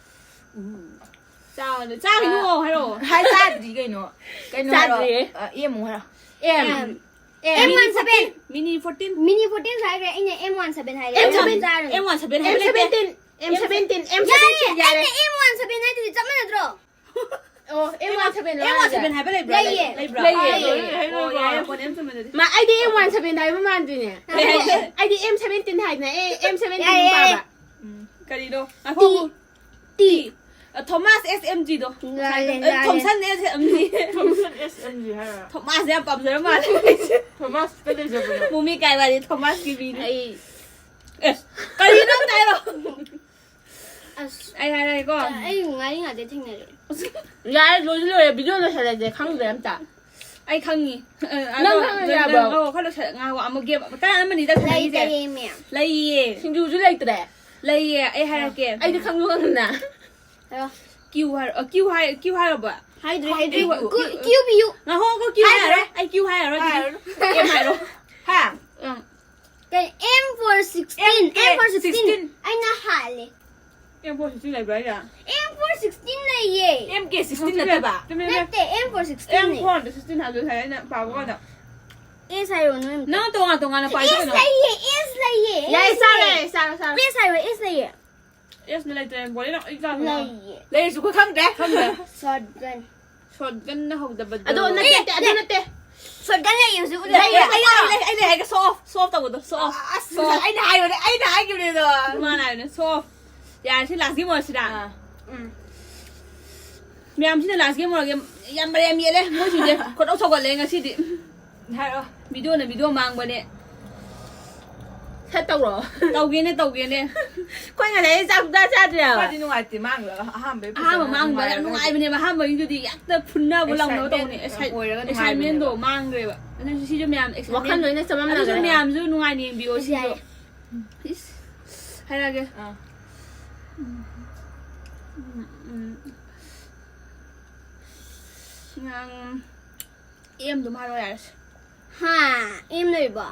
ꯎꯝ꯫ ꯆꯥꯎꯅ, ꯆꯥꯈꯤꯅꯨ, ꯑꯥ꯫ ꯍꯥꯏꯔꯛꯑꯣ꯫ ꯍꯥꯏ, ꯆꯥꯗ꯭ꯔꯤ ꯀꯩꯅꯣ꯫ ꯀꯩꯅꯣ ꯆꯥꯗ꯭ꯔꯤꯌꯦ꯫ ꯍꯥꯏꯔꯛꯑꯣ꯫ ꯑ, ꯑꯦꯝ ꯑꯃꯨꯛ ꯍꯥꯏꯔꯛꯑꯣ꯫ M. M. M one seven. Mini fourteen. Mini fourteen ꯍꯥꯏꯈ꯭ꯔꯦ, ꯑꯩꯅ ꯑꯦꯝ ꯋꯥꯟ ꯁꯚꯦꯟ ꯍꯥꯏꯈ꯭ꯔꯦ꯫ M seven. ꯆꯥꯔꯅꯤ꯫ ꯑꯦꯝ ꯋꯥꯟ ꯁꯚꯦꯟ ꯍꯥꯏꯕ ꯑꯦꯝ ꯂꯩꯇꯦ꯫ ꯁꯚꯦꯟꯇꯤꯟ꯫ M seventeen. ꯑꯦꯝ ꯌꯥꯔꯦ, ꯁꯚꯦꯟꯇꯤꯟ ꯌꯥꯔꯦ꯫ ꯑꯩꯅ ꯑꯦꯝ ꯋꯥꯟ ꯁꯚꯦꯟ ꯍꯥꯏꯗꯨꯗꯤ ꯆꯞ ꯃꯥꯟꯅꯗ꯭ꯔꯣ? ꯑꯣ, ꯑꯦꯝ ꯋꯥꯟ ꯁꯚꯦꯟ ꯍꯥꯏꯕ ꯂꯩꯕ꯭ꯔꯥ? ꯂꯩꯌꯦ꯫ ꯂꯩꯕ꯭ꯔꯥ? ꯂꯩꯌꯦ꯫ ꯑꯥ, ꯂꯩꯌꯦ꯫ ꯑꯣ, ꯌꯥꯔꯦ, ꯐꯣꯟ ꯑꯦꯝ ꯁꯚꯦꯟꯗꯨꯗꯤ꯫ ꯃꯥ, ꯑꯩꯗꯤ ꯑꯦꯝ ꯋꯥꯟ ꯁꯚꯦꯟ ꯍꯥꯏꯕ ꯃꯥꯟꯗ꯭ꯔꯤꯅꯦ꯫ ꯀꯩ ꯍꯥꯏꯒꯦ? ꯑꯩꯗꯤ ꯑꯦꯝ ꯁꯚꯦꯟꯇꯤꯟ ꯍꯥꯏꯗꯅ, ꯑꯦ, ꯑꯦꯝ ꯁꯚꯦꯟꯇꯤꯟ ꯌꯥꯔꯦ, ꯌꯥꯔꯦ꯫ ꯄꯥꯕ꯫ ꯎꯝ, ꯀꯔꯤꯅꯣ? ꯉꯥꯏꯈꯣ꯫ ꯇꯤ꯫ ꯇꯤ꯫ ꯑ, ꯊꯣꯃꯥꯁ ꯑꯦꯁ ꯑꯦꯝ ꯖꯤꯗꯣ꯫ ꯂꯥꯜꯂꯦ, ꯑ, ꯂꯥꯜꯂꯦ꯫ ꯊꯣꯝꯁꯟ ꯑꯦꯁ ꯑꯦꯝ ꯖꯤ꯫ ꯊꯣꯝꯁꯟ ꯑꯦꯁ ꯑꯦꯝ ꯖꯤ ꯍꯥꯏꯔꯣ? ꯊꯣꯃꯥꯁꯁꯦ ꯌꯥꯝ ꯄꯥꯝꯖꯔ ꯃꯥꯜꯂꯦ꯫ ꯊꯣꯃꯥꯁꯇ ꯂꯩꯖꯕꯗꯣ꯫ ꯃꯨꯃꯤ ꯀꯥꯏ ꯋꯥꯔꯤ ꯊꯣꯃꯥꯁꯀꯤ ꯃꯤꯅꯤ꯫ ꯑꯩ ꯑꯦꯁ, ꯀꯔꯤꯅꯣ ꯑꯝꯇ ꯍꯥꯏꯔꯣ? ꯑꯁ꯫ ꯑꯩ ꯍꯥꯏꯔꯒꯦꯀꯣ꯫ ꯑꯩ ꯉꯥꯔꯤ ꯉꯥꯇ ꯊꯦꯡꯅꯔꯦ꯫ ꯌꯥꯔꯦ, ꯂꯣꯏꯁꯨ ꯂꯣꯏꯔꯦ, ꯚꯤꯗꯤꯑꯣ ꯂꯣꯏꯁꯜꯂꯁꯦ, ꯈꯪꯗ꯭ꯔꯦ ꯑꯝꯇ꯫ ꯑꯩ ꯈꯪꯉꯤ꯫ ꯑ, ꯅꯪ ꯑꯗꯣ, ꯈꯪꯉꯗꯤ ꯅꯪ, ꯌꯥꯕ꯭ꯔꯣ? ꯅꯪ, ꯉꯥꯏꯈꯣ, ꯈꯔ ꯂꯣꯏꯁꯜ-, ꯉꯥꯏꯈꯣ, ꯑꯃꯨꯛ ꯒꯦꯝ ꯈꯔ ꯑꯃꯅꯤꯗ ꯁꯥꯟꯅꯈꯤꯁꯦ꯫ ꯂꯩꯇꯔꯦꯃꯤ꯫ ꯂꯩꯌꯦ꯫ ꯁꯤꯡꯖꯨꯁꯨ ꯂꯩꯇ꯭ꯔꯦ꯫ ꯂꯩꯌꯦ, ꯑꯩ ꯍꯥꯏꯔꯛꯀꯦ꯫ ꯑꯩꯗꯤ ꯈꯪꯁꯨ ꯈꯪꯗꯅ꯫ ꯍꯥꯏꯔꯣ꯫ ꯀ꯭ꯌꯨ ꯍꯥꯏꯔꯣ, ꯑ, ꯀ꯭ꯌꯨ ꯍꯥꯏ-, ꯀ꯭ꯌꯨ ꯍꯥꯏꯔꯕ? ꯍꯥꯏꯗ꯭ꯔꯤ, ꯍꯥꯏꯗ꯭ꯔꯤ꯫ ꯀ꯭ꯌꯨ, ꯀ꯭ꯌꯨ, ꯀ꯭ꯌꯨ ꯄꯤꯌꯨ꯫ ꯉꯥꯏꯈꯣ, ꯉꯥꯏꯈꯣ, ꯀ꯭ꯌꯨ ꯍꯥꯏꯔꯣ꯫ ꯍꯥꯏꯔꯣ꯫ ꯑꯩ ꯀ꯭ꯌꯨ ꯍꯥꯏꯔꯣ ꯑꯗꯨꯗꯤ꯫ ꯍꯥꯏꯔꯣ꯫ ꯑꯦꯝ ꯍꯥꯏꯔꯣ꯫ ꯍꯥ? ꯎꯝ꯫ ꯀꯩ, ꯑꯦꯝ ꯐꯣꯔ ꯁꯤꯛꯁꯇꯤꯟ, ꯑꯦꯝ ꯀꯦ ꯑꯦꯝ ꯐꯣꯔ ꯁꯤꯛꯁꯇꯤꯟ꯫ ꯁꯤꯛꯁꯇꯤꯟ꯫ ꯑꯩꯅ ꯍꯥꯜꯂꯦ꯫ ꯑꯦꯝ ꯐꯣꯔ ꯁꯤꯛꯁꯇꯤꯟ ꯂꯩꯕ꯭ꯔꯥ ꯍꯥꯏꯁꯦ? ꯑꯦꯝ ꯐꯣꯔ ꯁꯤꯛꯁꯇꯤꯟ ꯂꯩꯌꯦ꯫ ꯑꯦꯝ ꯀꯦ ꯁꯤꯛꯁꯇꯤꯟ ꯅꯠꯇꯕ? ꯇꯨꯃꯤꯟ ꯂꯩꯌꯨ꯫ ꯅꯠꯇꯦ, ꯑꯦꯝ ꯐꯣꯔ ꯁꯤꯛꯁꯇꯤꯟ ꯑꯦꯝ ꯅꯦ꯫ ꯐꯣꯔ ꯁꯤꯛꯁꯇꯤꯟ ꯍꯥꯏꯕꯗꯣ ꯉꯁꯥꯏ ꯑꯩꯅ ꯄꯥꯕ ꯀꯥꯟꯗ꯫ ꯑꯦꯁ ꯍꯥꯏꯔꯣ ꯅꯣꯏ ꯑꯝꯇ꯫ ꯅꯪ ꯇꯣꯉꯥꯟ ꯇꯣꯉꯥꯟꯅ ꯄꯥꯏ ꯑꯦꯁ ꯀꯩꯅꯣ? ꯂꯩꯌꯦ, ꯑꯦꯁ ꯂꯩꯌꯦ, ꯌꯥꯔꯦ, ꯑꯦꯁ ꯆꯥꯔꯦ, ꯂꯩꯌꯦ꯫ ꯆꯥꯔꯣ, ꯆꯥꯔꯣ꯫ ꯑꯦꯁ ꯍꯥꯏꯔꯣ, ꯑꯦꯁ ꯂꯩꯌꯦ꯫ ꯑꯦꯁꯅ ꯂꯩꯇ꯭ꯔꯦ, ꯕꯣꯔꯤꯡ ꯌꯥꯝ ꯆꯥꯗ꯭ꯔꯣ? ꯂꯩꯌꯦ꯫ ꯂꯩꯔꯁꯨ ꯑꯩꯈꯣꯏ ꯈꯪꯗ꯭ꯔꯦ꯫ ꯈꯪꯗ꯭ꯔꯦ꯫ ꯁꯣꯠꯒꯟ꯫ ꯁꯣꯠꯒꯟꯅ ꯍꯧꯗꯕꯗꯣ꯫ ꯑꯗꯣ ꯅꯠꯇꯦ, ꯑꯦ, ꯅꯠꯇꯦ, ꯑꯗꯨ ꯑꯦ꯫ ꯅꯠꯇꯦ꯫ ꯁꯣꯠꯒꯟ ꯂꯩꯌꯦ ꯍꯧꯖꯤꯛ ꯎꯠꯂꯦ꯫ ꯂꯩ, ꯂꯩ, ꯑꯩ ꯂꯩ, ꯑꯩ ꯂꯩ, ꯍꯥꯏꯒꯦ, show off, show off ꯇꯧꯕꯗꯣ, show off꯫ ꯑꯁ, show off꯫ ꯑꯩꯅ ꯍꯥꯏꯕꯅꯦ, ꯑꯩꯅ ꯍꯥꯏꯈꯤꯕꯅꯦ ꯑꯗꯣ꯫ ꯃꯥꯅ ꯍꯥꯏꯕꯅꯦ, show off꯫ ꯌꯥꯔꯦ, ꯁꯤ last game ꯑꯣꯏꯔꯁꯤꯔꯥ? ꯑꯥ꯫ ꯎꯝ꯫ ꯃꯌꯥꯝꯁꯤꯅ last game ꯑꯣꯏꯔꯒꯦ, ꯌꯥꯝ ꯃꯔꯦꯝ ꯌꯦꯠꯂꯦ ꯃꯣꯏꯁꯤꯡꯁꯦ꯫ ꯈꯣꯏꯗꯧ ꯁꯧꯒꯠꯂꯦ ꯉꯁꯤꯗꯤ꯫ ꯍꯥꯏꯔꯛꯑꯣ꯫ ꯚꯤꯗꯤꯑꯣꯅ ꯚꯤꯗꯤꯑꯣ ꯃꯥꯡꯕꯅꯦ꯫ ꯁꯠ ꯇꯧꯔꯣ꯫ ꯇꯧꯒꯦꯅꯦ, ꯇꯧꯒꯦꯅꯦ꯫ ꯑꯩꯈꯣꯏ ꯉꯁꯥꯏ ꯆꯥꯛ ꯁꯨꯡꯆꯥ ꯆꯥꯗ꯭ꯔꯤ ꯍꯥꯏꯕ꯫ ꯈꯔꯗꯤ ꯅꯨꯡꯉꯥꯏꯇꯦ, ꯃꯥꯡꯈ꯭ꯔꯒ ꯑꯍꯥꯟꯕꯩ ꯑꯍꯥꯟꯕ ꯐꯖꯅ ꯃꯥꯡꯕ ꯌꯥꯝ ꯅꯨꯡꯉꯥꯏꯔꯒ꯫ ꯅꯨꯡꯉꯥꯏꯕꯅꯦꯕ, ꯑꯍꯥꯟꯕꯒꯤꯗꯨꯗꯤ ꯍꯦꯛꯇ ꯐꯨꯟꯅꯕ ꯂꯥꯎꯅꯕ excitement ꯇꯧꯕꯅꯦ꯫ ꯑꯣꯏꯔꯒ excitement ꯗꯣ ꯅꯨꯡꯉꯥꯏꯕꯅꯦꯕ꯫ ꯃꯥꯡꯈ꯭ꯔꯦꯕ꯫ ꯑꯗꯨꯅ ꯁꯤꯁꯨ ꯃꯌꯥꯝ excitement ꯋꯥꯈꯜ ꯂꯣꯏꯅ ꯆꯃꯝꯅꯈ꯭ꯔꯦ꯫ ꯑꯗꯨꯁꯨ ꯃꯌꯥꯝꯁꯨ ꯅꯨꯡꯉꯥꯏꯅ ꯌꯦꯡꯕꯤꯌꯣ ꯁꯤꯁꯨ꯫ ꯌꯥꯏ꯫ ꯏꯁ, ꯍꯥꯏꯔꯛꯑꯒꯦ꯫ ꯑꯥ꯫ ꯎꯝ, ꯎꯝ, ꯎꯝ꯫ ꯅꯪ ꯑꯦꯝꯗꯨꯝ ꯍꯥꯏꯔꯛꯑꯣ ꯌꯥꯔꯦꯁꯦ꯫ ꯍꯥ? ꯑꯦꯝ ꯂꯩꯕꯣ?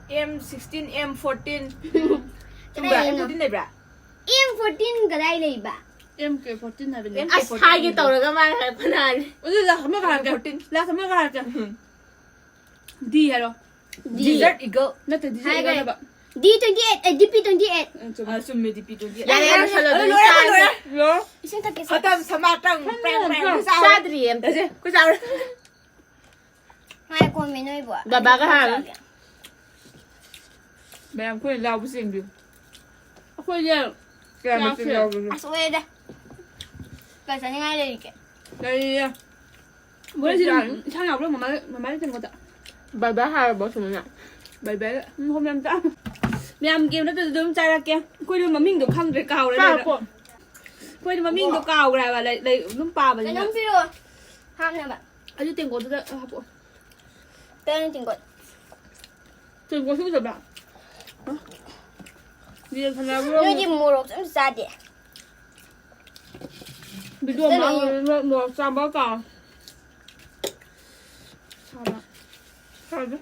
M sixteen, M fourteen. ꯀꯗꯥꯏꯗꯩꯅꯣ? ꯐꯣꯔꯇꯤꯟ ꯂꯩꯕ꯭ꯔꯥ? ꯑꯦꯝ ꯐꯣꯔꯇꯤꯟ ꯀꯗꯥꯏ ꯂꯩꯕ? ꯑꯦꯝ ꯀꯦ ꯐꯣꯔꯇꯤꯟ ꯍꯥꯏꯕꯅꯦ꯫ ꯑꯦꯝ ꯑꯁ, ꯍꯥꯏꯒꯦ ꯇꯧꯔꯒ ꯃꯥꯅ ꯍꯥꯏꯔꯛꯄ ꯅꯍꯥꯟ꯫ ꯑꯗꯨ ꯂꯥꯁ ꯑꯃꯒ ꯍꯥꯏꯔꯛꯀꯦ꯫ ꯐꯣꯔꯇꯤꯟ꯫ ꯂꯥꯁ ꯑꯃꯒ ꯍꯥꯏꯔꯛꯀꯦ꯫ ꯎꯝ꯫ ꯗꯤ ꯍꯥꯏꯔꯣ꯫ ꯗꯤ꯫ Desert eagle. ꯅꯠꯇꯦ, ꯗꯤꯖꯔꯠ ꯍꯥꯏꯈ꯭ꯔꯦ꯫ ꯏꯒꯜ ꯍꯥꯏꯕ꯫ D twenty eight, uh, D P twenty eight. Um, ꯆꯨꯝꯃꯦ꯫ ꯑꯥ, ꯆꯨꯝꯃꯦ, ꯗꯤ ꯄꯤ ꯇ꯭ꯋꯦꯟꯇꯤ ꯑꯩꯠ꯫ ꯌꯥꯔꯦ, ꯌꯥꯔꯦ, ꯂꯣꯏꯔꯦ, ꯂꯣꯏꯁꯜꯂꯣ, ꯂꯣꯏꯔꯦ, ꯑꯗꯨꯝ ꯂꯣꯏꯔꯦ, ꯆꯥꯔꯁꯦ꯫ ꯂꯣꯏꯔꯦ꯫ ꯂꯣ꯫ ꯏꯁꯤꯡ ꯊꯛꯀꯦ, ꯃꯇꯝ ꯁꯃꯥꯇꯪ ꯄ꯭ꯔꯦꯡ ꯄ꯭ꯔꯦꯡ ꯆꯥꯗ꯭ꯔꯤꯌꯦ ꯑꯝꯇ꯫ ꯆꯥꯁꯦ꯫ ꯑꯩꯈꯣꯏ ꯆꯥꯔꯣꯏ꯫ ꯉꯥꯏꯈꯣꯃꯤ ꯅꯣꯏꯕꯣ꯫ ꯕꯕꯥꯒ ꯍꯥꯟꯅ꯫ ꯆꯥꯒꯦ꯫ ꯃꯌꯥꯝ ꯑꯩꯈꯣꯏꯅ ꯂꯥꯎꯕ ꯆꯦꯡꯕꯤꯌꯨ꯫ ꯑꯩꯈꯣꯏꯁꯦ ꯀꯌꯥ ꯆꯥꯛꯁꯦ꯫ ꯃꯆꯤꯟ ꯌꯥꯎꯕꯅꯣ? ꯑꯁ, ꯑꯣꯏꯔꯦꯗ꯫ ꯀꯩ ꯆꯥꯅꯤꯡꯉꯥꯏ ꯂꯩꯔꯤꯒꯦ? ꯂꯩꯌꯦ꯫ ꯃꯣꯏꯁꯤ ꯏꯟꯁꯥꯡ ꯌꯥꯎꯕ꯭ꯔꯥ? ꯃꯃꯥ, ꯃꯃꯥ ꯂꯩꯇꯦꯀꯣ꯫ ꯕꯥꯏ ꯕꯥꯏ ꯍꯥꯏꯔꯕꯣ ꯁꯨꯃꯥꯏꯅ? ꯕꯥꯏ ꯕꯥꯏ꯫ ꯎꯝ, ꯍꯣꯝ ꯌꯥꯝ ꯆꯥ-, ꯃꯌꯥꯝ ꯒꯦꯝ ꯅꯠꯇ꯭ꯔꯁꯨ ꯑꯗꯨꯝ ꯆꯥꯔꯛꯀꯦ꯫ ꯑꯩꯈꯣꯏꯗꯣ ꯃꯃꯤꯡꯗꯣ ꯈꯪꯗ꯭ꯔꯦ, ꯀꯥꯎꯔꯦ ꯂꯣꯏꯅ꯫ ꯆꯥꯔꯕꯣ? ꯑꯩꯈꯣꯏꯗꯣ ꯃꯃꯤꯡꯗꯣ ꯀꯥꯎꯈ꯭ꯔꯦ ꯍꯥꯏꯕ, ꯂꯥꯏꯔꯤꯛ, ꯂꯥꯏꯔꯤꯛ ꯑꯗꯨꯝ ꯄꯥꯕꯅꯤꯅ꯫ ꯀꯩꯅꯣꯝ ꯄꯤꯔꯛꯑꯣ ꯍꯥꯞꯅꯕ꯫ ꯑꯗꯨ ꯇꯦꯡꯀꯣꯠꯇꯨꯗ ꯍꯥꯞꯄꯛꯑꯣ꯫ ꯀꯩꯅꯣ ꯇꯦꯡꯀꯣꯠ? ꯇꯦꯡꯀꯣꯠꯁꯨ ꯎꯗꯕ꯭ꯔꯥ? ꯌꯦꯟ ꯁꯥꯟꯅꯕ꯭ꯔꯣ? ꯅꯣꯏꯗꯤ ꯃꯣꯔꯣꯛꯁꯨ ꯑꯝ ꯆꯥꯗꯦ꯫ ꯚꯤꯗꯤꯑꯣ ꯀꯩꯅꯣ? ꯃꯥꯡꯂꯨꯔꯦ, ꯃꯣꯔꯣꯛ ꯆꯥꯕ ꯀꯥꯎ꯫ ꯁꯥꯕ꯫ ꯁꯥꯕ꯫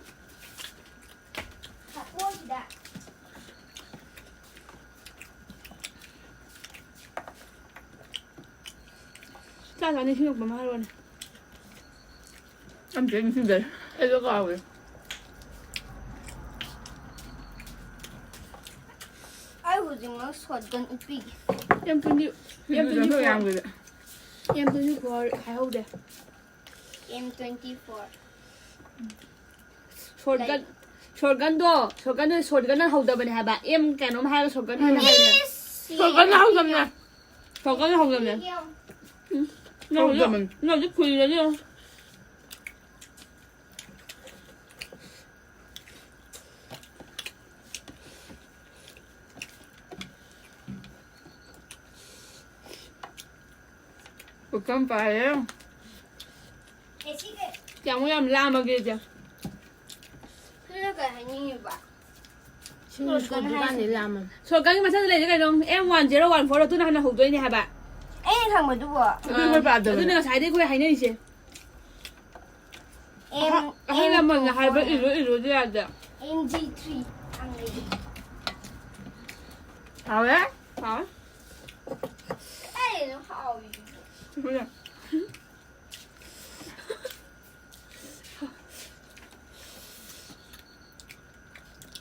ꯆꯥ ꯆꯥ ꯅꯤꯡꯁꯤꯡꯉꯛꯄ ꯑꯃ ꯍꯥꯏꯔꯛꯑꯣꯅꯦ꯫ ꯑꯝꯇ ꯅꯤꯡꯁꯤꯡꯗꯔꯦ꯫ ꯑꯩꯁꯨ ꯀꯥꯎꯔꯦ꯫ ꯑꯩ ꯍꯧꯖꯤꯛꯃꯛ ꯁꯣꯠꯒꯟ ꯎꯞꯄꯤꯒꯦ꯫ ꯑꯦꯝ ꯇ꯭ꯋꯦꯟꯇꯤ, ꯑꯦꯝ ꯁꯤꯡꯖꯨ ꯇ꯭ꯋꯦꯟꯇꯤ ꯆꯥꯊꯣꯛ ꯐꯣꯔ꯫ ꯌꯥꯝꯈ꯭ꯔꯦ꯫ ꯑꯦꯝ ꯇ꯭ꯋꯦꯟꯇꯤ ꯐꯣꯔ ꯍꯥꯏꯍꯧꯗꯦ꯫ M twenty four. ꯁꯣꯠꯒꯟ, ꯁꯣꯠꯒꯟꯗꯣ, ꯁꯣꯠꯒꯟꯗꯣ ꯁꯣꯠꯒꯟꯅ ꯍꯧꯗꯕꯅꯦ ꯍꯥꯏꯕ꯫ ꯑꯦꯝ ꯀꯩꯅꯣꯝ ꯍꯥꯏꯔꯒ ꯁꯣꯠꯒꯟ ꯍꯥꯏꯅ ꯍꯧꯕꯅꯦ꯫ ꯁꯣꯠꯒꯟꯅ ꯍꯧꯗꯕꯅꯦ꯫ ꯁꯣꯠꯒꯟꯅ ꯍꯧꯗꯕꯅꯦ꯫ ꯎꯝ, ꯅꯪ ꯍꯧꯖꯤꯛ, ꯍꯧꯗꯕꯅꯤ꯫ ꯅꯪ ꯍꯧꯖꯤꯛ ꯐꯨꯜꯂꯅꯤ ꯌꯦꯡꯉꯣ꯫ ꯄꯨꯈꯝ ꯄꯥꯏꯔꯦ꯫ ꯀꯌꯥꯃꯨꯛ ꯌꯥꯝ ꯂꯥꯝꯃꯒꯦ ꯏꯆꯦ? ꯅꯪꯅ ꯀꯩ ꯍꯥꯏꯅꯤꯡꯉꯤꯕ? ꯁꯤꯡꯖꯨ ꯁꯨꯗ꯭ꯔꯤꯀꯥꯟꯗꯤ ꯂꯥꯝꯃꯝ꯫ ꯁꯣꯔꯠꯀꯠꯀꯤ ꯃꯊꯛꯇ ꯂꯩꯁꯦ ꯀꯩꯅꯣ? M one zero one four ꯑꯗꯨꯅ ꯍꯥꯟꯅ ꯍꯧꯗꯣꯏꯅꯦ ꯍꯥꯏꯕ꯫ ꯑꯩꯅ ꯈꯪꯕꯗꯨꯕꯣ? ꯑꯗꯨ ꯑꯩꯈꯣꯏ ꯄꯥꯗꯕꯅꯦ꯫ ꯑꯗꯨꯅ ꯉꯁꯥꯏꯗꯩ ꯑꯩꯈꯣꯏ ꯍꯥꯏꯅꯔꯤꯁꯦ꯫ ꯑꯦꯝ, ꯑꯃꯅ ꯍꯥꯏꯕ ꯏꯜꯂꯨ ꯏꯜꯂꯨꯗꯤ ꯌꯥꯗꯦ꯫ ꯑꯦꯝ ꯖꯤ ꯊ꯭ꯔꯤ ꯊꯥꯡꯂꯩ꯫ ꯍꯥꯎꯔꯦ? ꯍꯥꯎꯔꯦ꯫ ꯑꯩ ꯑꯗꯨꯝ ꯍꯥꯎꯋꯤ꯫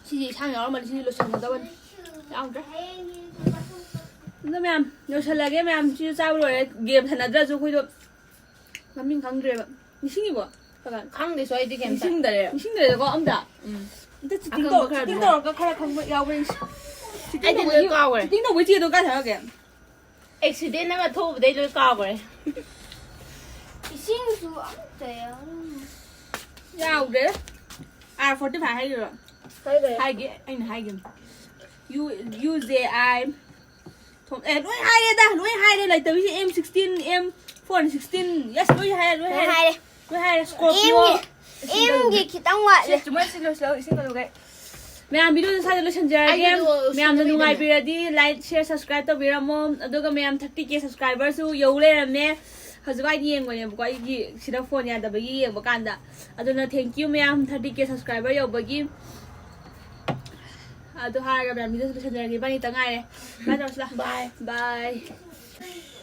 ꯁꯤꯁꯦ ꯏꯁꯥꯡ ꯌꯥꯎꯔꯝꯃꯗꯤ ꯁꯤꯗꯤ ꯂꯣꯏꯁꯤꯟꯒꯗꯕꯅꯤ꯫ ꯌꯥꯎꯗ꯭ꯔꯦ꯫ ꯑꯗꯣ ꯃꯌꯥꯝ, ꯂꯣꯏꯁꯤꯜꯂꯒꯦ ꯃꯌꯥꯝ꯫ ꯁꯤꯁꯨ ꯆꯥꯕ ꯂꯣꯏꯔꯦ꯫ ꯒꯦꯝ ꯁꯥꯟꯅꯗ꯭ꯔꯁꯨ ꯑꯩꯈꯣꯏꯗꯣ ꯃꯃꯤꯡ ꯈꯪꯗ꯭ꯔꯦꯕ꯫ ꯅꯤꯡꯁꯤꯡꯉꯤꯕꯣ? ꯀꯅꯥ? ꯈꯪꯗꯦ, ꯁꯣ ꯑꯩꯗꯤ ꯀꯩꯝꯇ꯫ ꯅꯤꯡꯁꯤꯡꯗꯔꯦ꯫ ꯅꯤꯡꯁꯤꯡꯗꯔꯦꯀꯣ ꯑꯝꯇ? ꯎꯝ꯫ ꯑꯝꯇ cheating ꯑꯈꯪꯕ ꯇꯧ-, ꯈꯔ cheating ꯑꯗꯨꯝ꯫ ꯇꯧꯔꯒ ꯈꯔ ꯈꯪꯕ ꯌꯥꯎꯕ꯭ꯔꯥ ꯌꯦꯡꯁꯤ꯫ Cheating ꯑꯩꯗꯤ ꯇꯧꯕꯒꯤ, ꯂꯣꯏ ꯀꯥꯎꯒ꯭ꯔꯦ꯫ Cheating ꯇꯧꯕꯒꯤ ꯆꯦꯗꯣ ꯀꯥꯏ ꯊꯝꯃꯒꯦ? Accident ꯑꯃ ꯊꯣꯛꯎꯕꯗꯩ ꯂꯣꯏ ꯀꯥꯎꯒ꯭ꯔꯦ꯫ ꯏꯁꯤꯡꯁꯨ ꯑꯝꯇ ꯌꯥꯎꯔꯝꯃꯣꯏ꯫ ꯌꯥꯎꯗꯦ꯫ ꯑꯥꯔ ꯐꯣꯔꯇꯤ ꯐꯥꯏꯚ ꯍꯥꯏꯔꯤꯔꯣ? ꯍꯥꯏꯈ꯭ꯔꯦ꯫ ꯍꯥꯏꯒꯦ, ꯑꯩꯅ ꯍꯥꯏꯒꯤꯕꯅꯤ꯫ U, U J I. ꯊꯣꯝ-, ꯑꯦ, ꯂꯣꯏ ꯍꯥꯏꯔꯦꯗ, ꯂꯣꯏ ꯍꯥꯏꯔꯦ꯫ ꯂꯩꯇꯕꯤꯁꯦ M sixteen, M four sixteen. Yes, ꯂꯣꯏ ꯍꯥꯏꯔꯦ, ꯂꯣꯏ ꯂꯣꯏ ꯍꯥꯏꯔꯦ꯫ ꯍꯥꯏꯔꯦ꯫ ꯂꯣꯏ ꯍꯥꯏꯔꯦ꯫ Scorpio꯫ ꯑꯦꯝꯒꯤ, ꯑꯦꯝꯒꯤ ꯈꯤꯇꯪ ꯋꯥꯠꯂꯦ꯫ ꯁꯤ, ꯃꯣꯏ ꯁꯤ ꯂꯣꯏꯁꯤꯜꯂꯣ, ꯏꯁꯤꯡ ꯀꯩꯗꯧꯒꯩ꯫ ꯃꯌꯥꯝ video ꯁꯤ ꯁ꯭ꯋꯥꯏꯗ ꯂꯣꯏꯁꯤꯟꯖꯔꯒꯦ꯫ ꯑꯩꯒꯤꯗꯣ ꯃꯌꯥꯝꯅ ꯁꯨꯝ ꯅꯨꯡꯉꯥꯏꯕꯤꯔꯗꯤ like, share, subscribe ꯇꯧꯕꯤꯔꯝꯃꯣ꯫ ꯑꯗꯨꯒ ꯃꯌꯥꯝ thirty K subscriber ꯁꯨ ꯌꯧ ꯂꯩꯔꯝꯃꯦ꯫ ꯍꯧꯖꯤꯛ ꯋꯥꯏꯗꯤ ꯌꯦꯡꯕꯅꯦꯕꯀꯣ, ꯑꯩꯒꯤ ꯁꯤꯗ phone ꯌꯥꯗꯕꯒꯤ ꯌꯦꯡꯕ ꯀꯥꯟꯗ꯫ ꯑꯗꯨꯅ thank you ꯃꯌꯥꯝ, thirty K subscriber ꯌꯧꯕꯒꯤ꯫ ꯑꯗꯨ ꯍꯥꯏꯔꯒ ꯃꯌꯥꯝ video ꯁꯤ ꯂꯣꯏꯁꯤꯟꯖꯔꯒꯦ, ꯏꯕꯥꯅꯤꯇ ꯉꯥꯏꯔꯦ꯫ Bye ꯇꯧꯔꯁꯤ ꯂꯥꯎ꯫ Bye꯫ Bye꯫